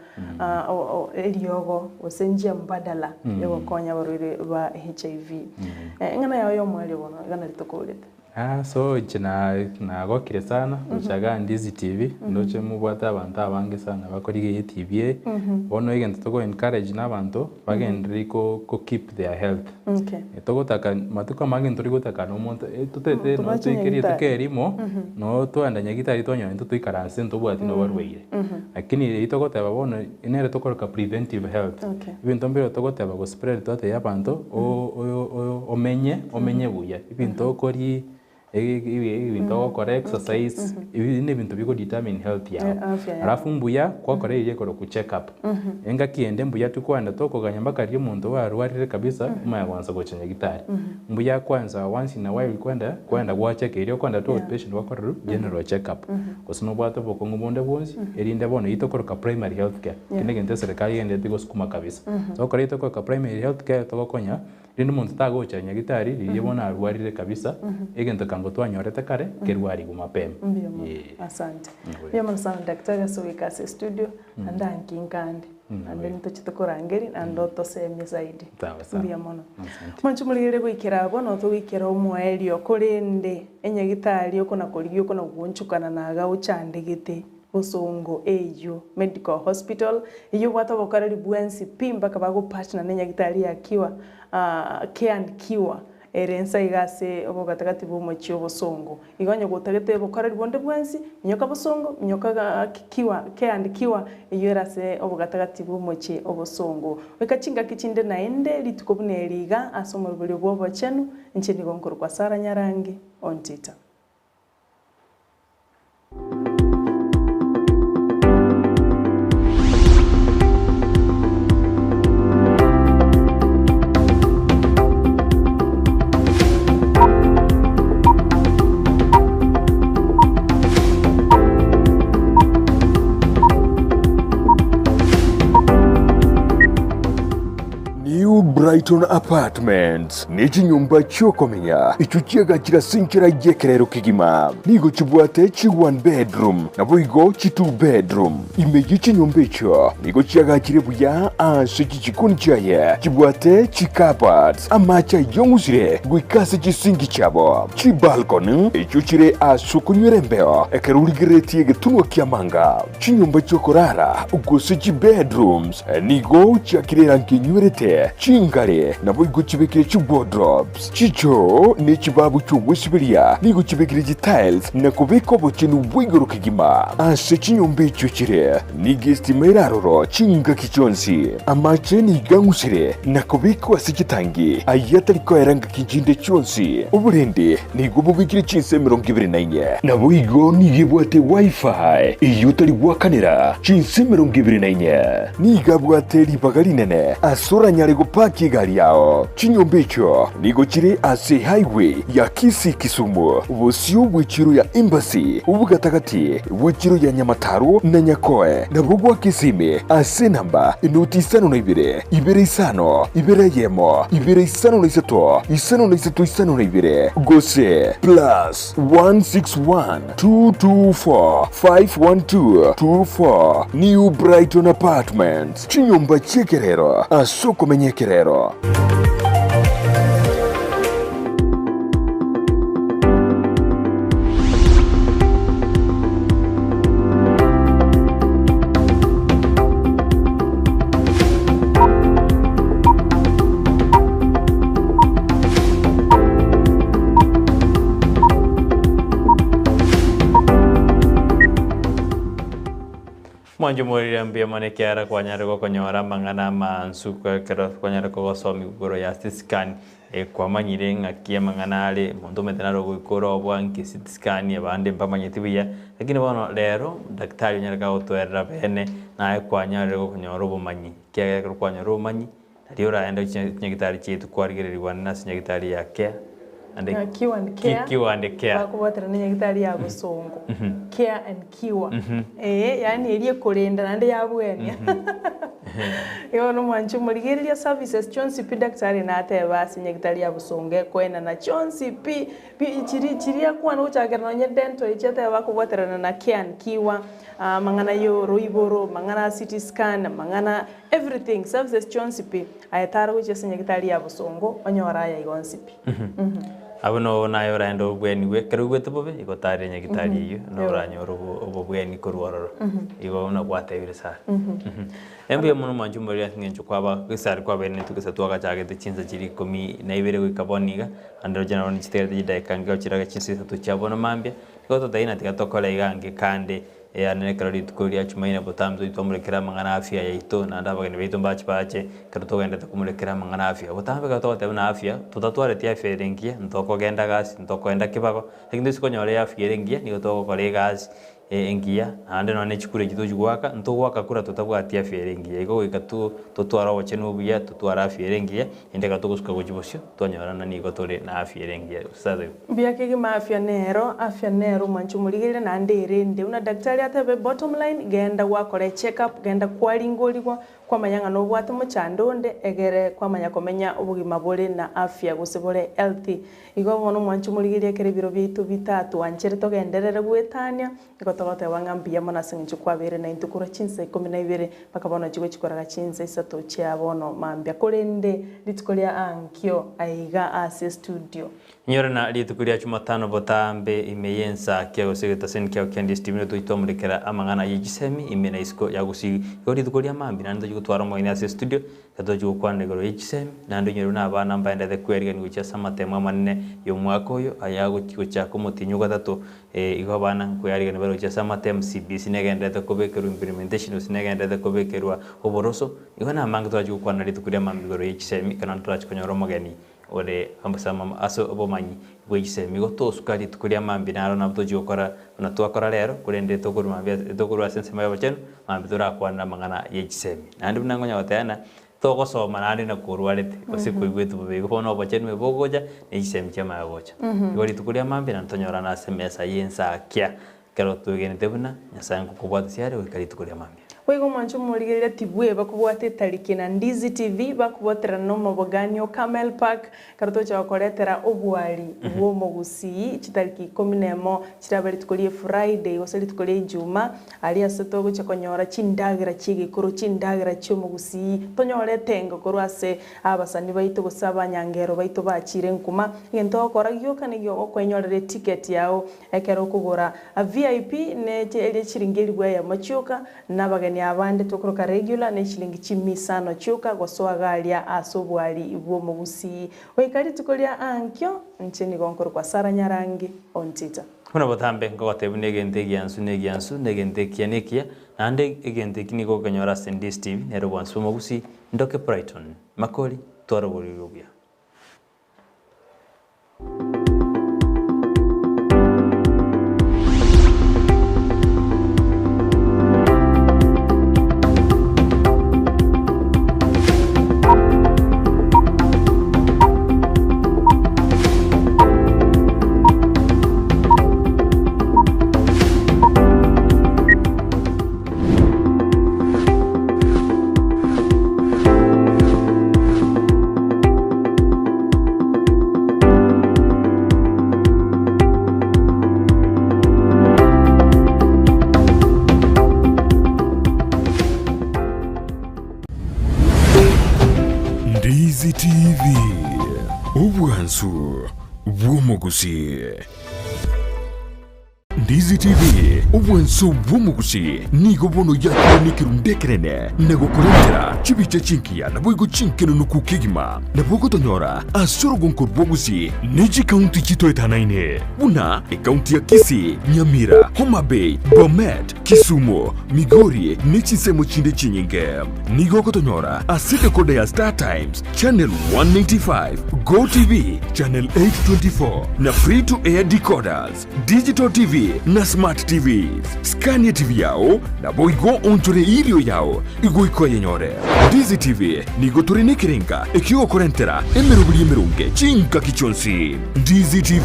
eriogo gose njia mbadala ya gokonya abarwaire ba HIV. Eng'ana yao ya omweri bono iga nari tokorete. Ah, so inche na nagokire sana gocha igaa Ndizi TV, ndoche mobwate abanto abange sana bakorigereria etv eye, bono egento togo encourage na abanto, bagendereri ko ko keep their health. Okay. Togotaka matuko amange ntori gotaka na omonto totete Tobache no toike rituko nyagitari. erimo, no twaenda nyagitari twanyora intwe toikaranse ntobwati na oborwaire. Lakini riria togoteba bono, nere tokoroka preventive health. Okay. Ebinto mbire togoteba go spread twatebia abanto, o- oyo oyo omenye omenye buya, ebinto okoria, ebinto ogokora exercise, ebi na ebinto bigo determine health yago. Afya yago. Alafu mbuya kwakora eria ekorokwa check up. Engaki ende mbuya tokoenda tokoganya mpaka riria omonto warwarire kabisa, omanye goansa gocha nyagitari. Mbuya kwanza once in a while kwenda kwenda gwachecka erio okoenda tu outpatient gwakorerwa general check up. Gose nobwate obokong'u bonde bwonsi, erinde bono eywo tokoroka primary health care, ekio negento eserekari egendererete gosukuma kabisa. So ekero tokoroka primary health care togokonya, rende omonto tagocha nyagitari riria bono arwarire kabisa, egento ekango twanyorete kare, kerwarigwe mapema. Mbuya mono. Eeh. Asante. Mbuya. Mbuya mono sana daktari ase goika ase estudio, naende anki nkande, naende ntoche tokorangeria naende otosemie zaidi. Sawa sawa. Mbuya mono. Asante. Mwanche morigererie goikera abwo nabo togoikera omoerio korende enyagitari okona korigia okona goonchokana naga ochandegete bosongo eywo medical hospital eywo obwate obokoreri bwensi pi mpaka bago partner na enyagitari ya cure care and cure ere nsa iga ase obogatagati bwa omochie obosongo. Igo onye gotagete obokoreri bonde bwensi, minyoka bosongo, minyoka cure, care and cure eywo ere ase obogatagati bwa omochie obosongo. Goika chingaki chinde naende, rituko buna eri iga, ase omoroberio bw'obochenu, inche nigo nkorokwa Sarah Nyarangi, Ontita. New Brighton Apartments ne chinyomba chi'okomenya echio chiagachire ase enchera y'ekerero kegima. Nigo chibwate chi one bedroom naboigo chi two bedroom. Ime ye chinyomba echio nigo chiagachire buya ase chichikoni chiaye chibwate chicupboards, amache ayong'usire goika ase chisinki chiabo, chibalcony echio chire ase okonywera embeo ekero origereretie egetunwa ki'amanga. Chinyomba chi'okorara, gose chibedrooms, nigo chiakire erangi enywerete, chingare, naboigo chibekire chiwardrobes, chichoo, ne chibabu chi'ogwesiberia, nigo chibekire chitiles na kobeka obochenu bwa igoro kegima. Ase chinyomba echio chire, nigo estima ere aroro chingaki chionsi. Amache nigo ang'usire na kobekwa ase chitangi, ayio atari koera ngaki chinde chionsi. Oborende Nigo bobekire chinsa 24. Naboigo nigo ebwate Wi-Fi eyio otari goakanera chinsa 24. Nigo abwate ribaga rinene ase oranyare gopaki egari yao. Chinyomba echio nigo chire ase highway ya Kisii-Kisumu, bosio bw'echiro ya Embassy, obogatagati bw'echiro ya Nyamataro na Nyakoe, nabo gwa Kisimi ase enamba enoti isano na ibere, ibere isano, ibere eyemo, ibere isano na isato, isano na isato isano na ibere, gose plus 161 224 512 24 New Brighton Apartments, chinyomba chi'ekerero ase okomenya ekerero. Mwanche morire mbuya mono ekiagera kwanyarire gokonyora amang'ana amansu ekero kwanyarire kogosomigwa igoro ya CT scan, kwamanyire ng'aki amang'ana are, omonto omanyete naro ogoika ore oboa nki CT scan abande mbamanyeti buya, lakini bono rero daktari onyare kagotoerera bene, naye kwanyarire gokonyora obomanyi, ekiagera ekero kwanyora obomanyi, nario oraende chinyagitari chiaito kwarigererigwa nase nyagitari ya care and Cure and care. Cure and care. Bakobwatera na nyagitari ya bosongo. Care and cure. Ee, yaani eria ekorenda naende yabwenia. Igo bono mwanche omorigereria services chionsi pi daktari nateba ase nyagitari ya bosongo ekoenana chionsi pi, pi chiri chiria akwana gochakera nonye dental echi ateba bakobwaterana na care and cure, amang'ana ya oroiboro, amang'ana a CT scan, amang'ana everything services chionsi pi, aye tara gochia ase nyagitari ya bosongo onyore aya iga onsi pi. Abwo nobo naye oraende obwenigwe, ekero oigwete bobe, igo otarire nyagitari eyio, na oranyore obo obobweni korwa ororo. Igo buna gwatebire sana. Mbuya mono mwanche omoriri ase eng'encho kwaba gese kwabeire intwe gese twagachagete chinsa chiria ikomi na ibere goika bono iga, naende roche nabo chitigarete chidakika nkeigo chiraga chinsa isato chia bono mambia, igo totagete ng'a tiga tokore iga ange kande Yaani ekero rituko ria Chumaine botambe tochi twamorekera amang'ana afya yaito, naende abageni baito mbache bache, ekero togenderete komorekera amang'ana afya. Botambe ekero togoteba buna afya, totatwareti afya ere engiya, ntokogenda gasi, ntokogenda kibago, lakini toise konyora eafya ere engiya, nigo togokora egasi engiya, naende nonye ne chikura echi tochi goaka, ntogoaka kura totabwati afya ere engiya. Igo goika to totware obochenu obuya, totware afya ere engiya, naende ekero togosuka gochia bosio, twanyorana nigo tore na afya ere engiya. Gose. Mbuya kegima afya nero, afya nero omwanchi omorigerere naende erende. Buna daktari atebe bottom line genda gwakora echeck up, genda kwaringorigwa, kwamanya ng'a nobwate mochando onde egere kwamanya komenya obogima bore na afya gose bore healthy. Igo bono omwanchi omorigereria ekero ebiro biaito bitatwanchere togenderere goetania, Nigo togoteba ng'a mbuya mono ase engencho kwabeire naintwe korwa chinsa ikomi na ibere mpaka bono chigochia koraga chinsa isato chia bono mambia. Korende rituko ria ankio aiga ase estudio. Inyore na rituko ria Chumatano botambe ime y'ensa kia gose egetaseni kiao kia Ndisi TV nigo togochia twamorekera amang'ana ye chisemi ime na isiko ya gusii. Igo rituko ria mambia naende tochia gotwara omogeni ase estudio ekero togochia gokwana igoro ye chisemi naende onyore buna abana mbaenderete kwerigania gochia ase amatemo amanene y'omwaka oyo aya agochia gochaka omotienyi ogatato Igo abana nkoyarigania baroche ase amatemu CBC negendererete kobekerwa implementation gose negendererete kobekerwa oboroso. Igo namange torachi gokwana rituko ria mambia igoro ye chisemi ekero naende torachi konyora omogeni ore ase amam ase obomanyi bwe chisemi. Igo tosuka rituko ria mambia naro nabo tochi gokora buna twakora rero korende tokorwa mambia tokorwa ase ensemo ya obochenu mambia torakwanere amang'ana ye chisemi. Naende buna nkonya goteba Togosoma naende na korwarete, gose koigwete bobe, igo bono obochenu obo bogocha, ne chisemi chiamanya gocha. Igo rituko ria mambia naende tonyorane ase emesa y'ensakia, ekero twegenete buna Nyasae nkokobwatisia are goika rituko ria mambia. Boigo omwanche omorigereria tibweba kobwata etariki na Ndizi TV bakoboterana nomobogani o Camel Park ekero togocha gokoretera obwari bw'omogusii chitariki ikomi nemo chirabe rituko rie Friday gose rituko ria Ijumaa Aria ase togochia konyora chindagera chi'egekoro, chindagera chi'omogusii, tonyore etengo korwa ase abasani baito gose abanyangero baito bachiire nkuma. Egento ogokora gioka nigo okwenyorera eticket yao ekero okogora VIP ne eria chiringi elifu eyemo chioka, na abageni abande tokoroka regular ne chiringi chimia isano chioka gosoa iga aria ase obwari bw'omogusii. Goika rituko ria ankio, inche nigo nkorokwa Sarah Nyarangi Ontita. Buna botambe nkogotebia buna egento egiansu negiansu, na egento ekiya nekiya, naende egento eki nigo okenyora ase Ndisi TV, nere obwansu bw'omogusii, Ndoke Brighton, Makori, twara oboriri obuya. Ndizi TV, obwansu bw'omogusii. Ndizi TV, obwansu bw'omogusii nigo bono yakire nekerundu ekenene na gokorentera chibicha chingiya naboigo chinkenunuku kegima. Nabo ogotonyora ase orogonko rw'ogusii ne chikaunti chitoetanaine buna ekaunti ya Kisii, Nyamira, Homa Bay, Bomet, Kisumu, Migori ne chinsemo chinde chinyinge. Nigo ogotonyora ase decoder ya Star Times, Channel 195, Go TV, Channel 824 na Free to Air decoders, Digital TV na Smart TVs. Scania TV yao naboigo onchore irio yao igoika oyenyore. Ndizi TV nigo tore nekerenga ekiogokorentera emeroberi emeronge chingaki chionsi. Ndizi TV,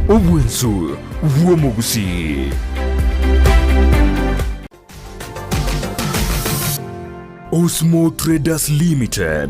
obwensu bw'omogusii. Osmo Traders Limited.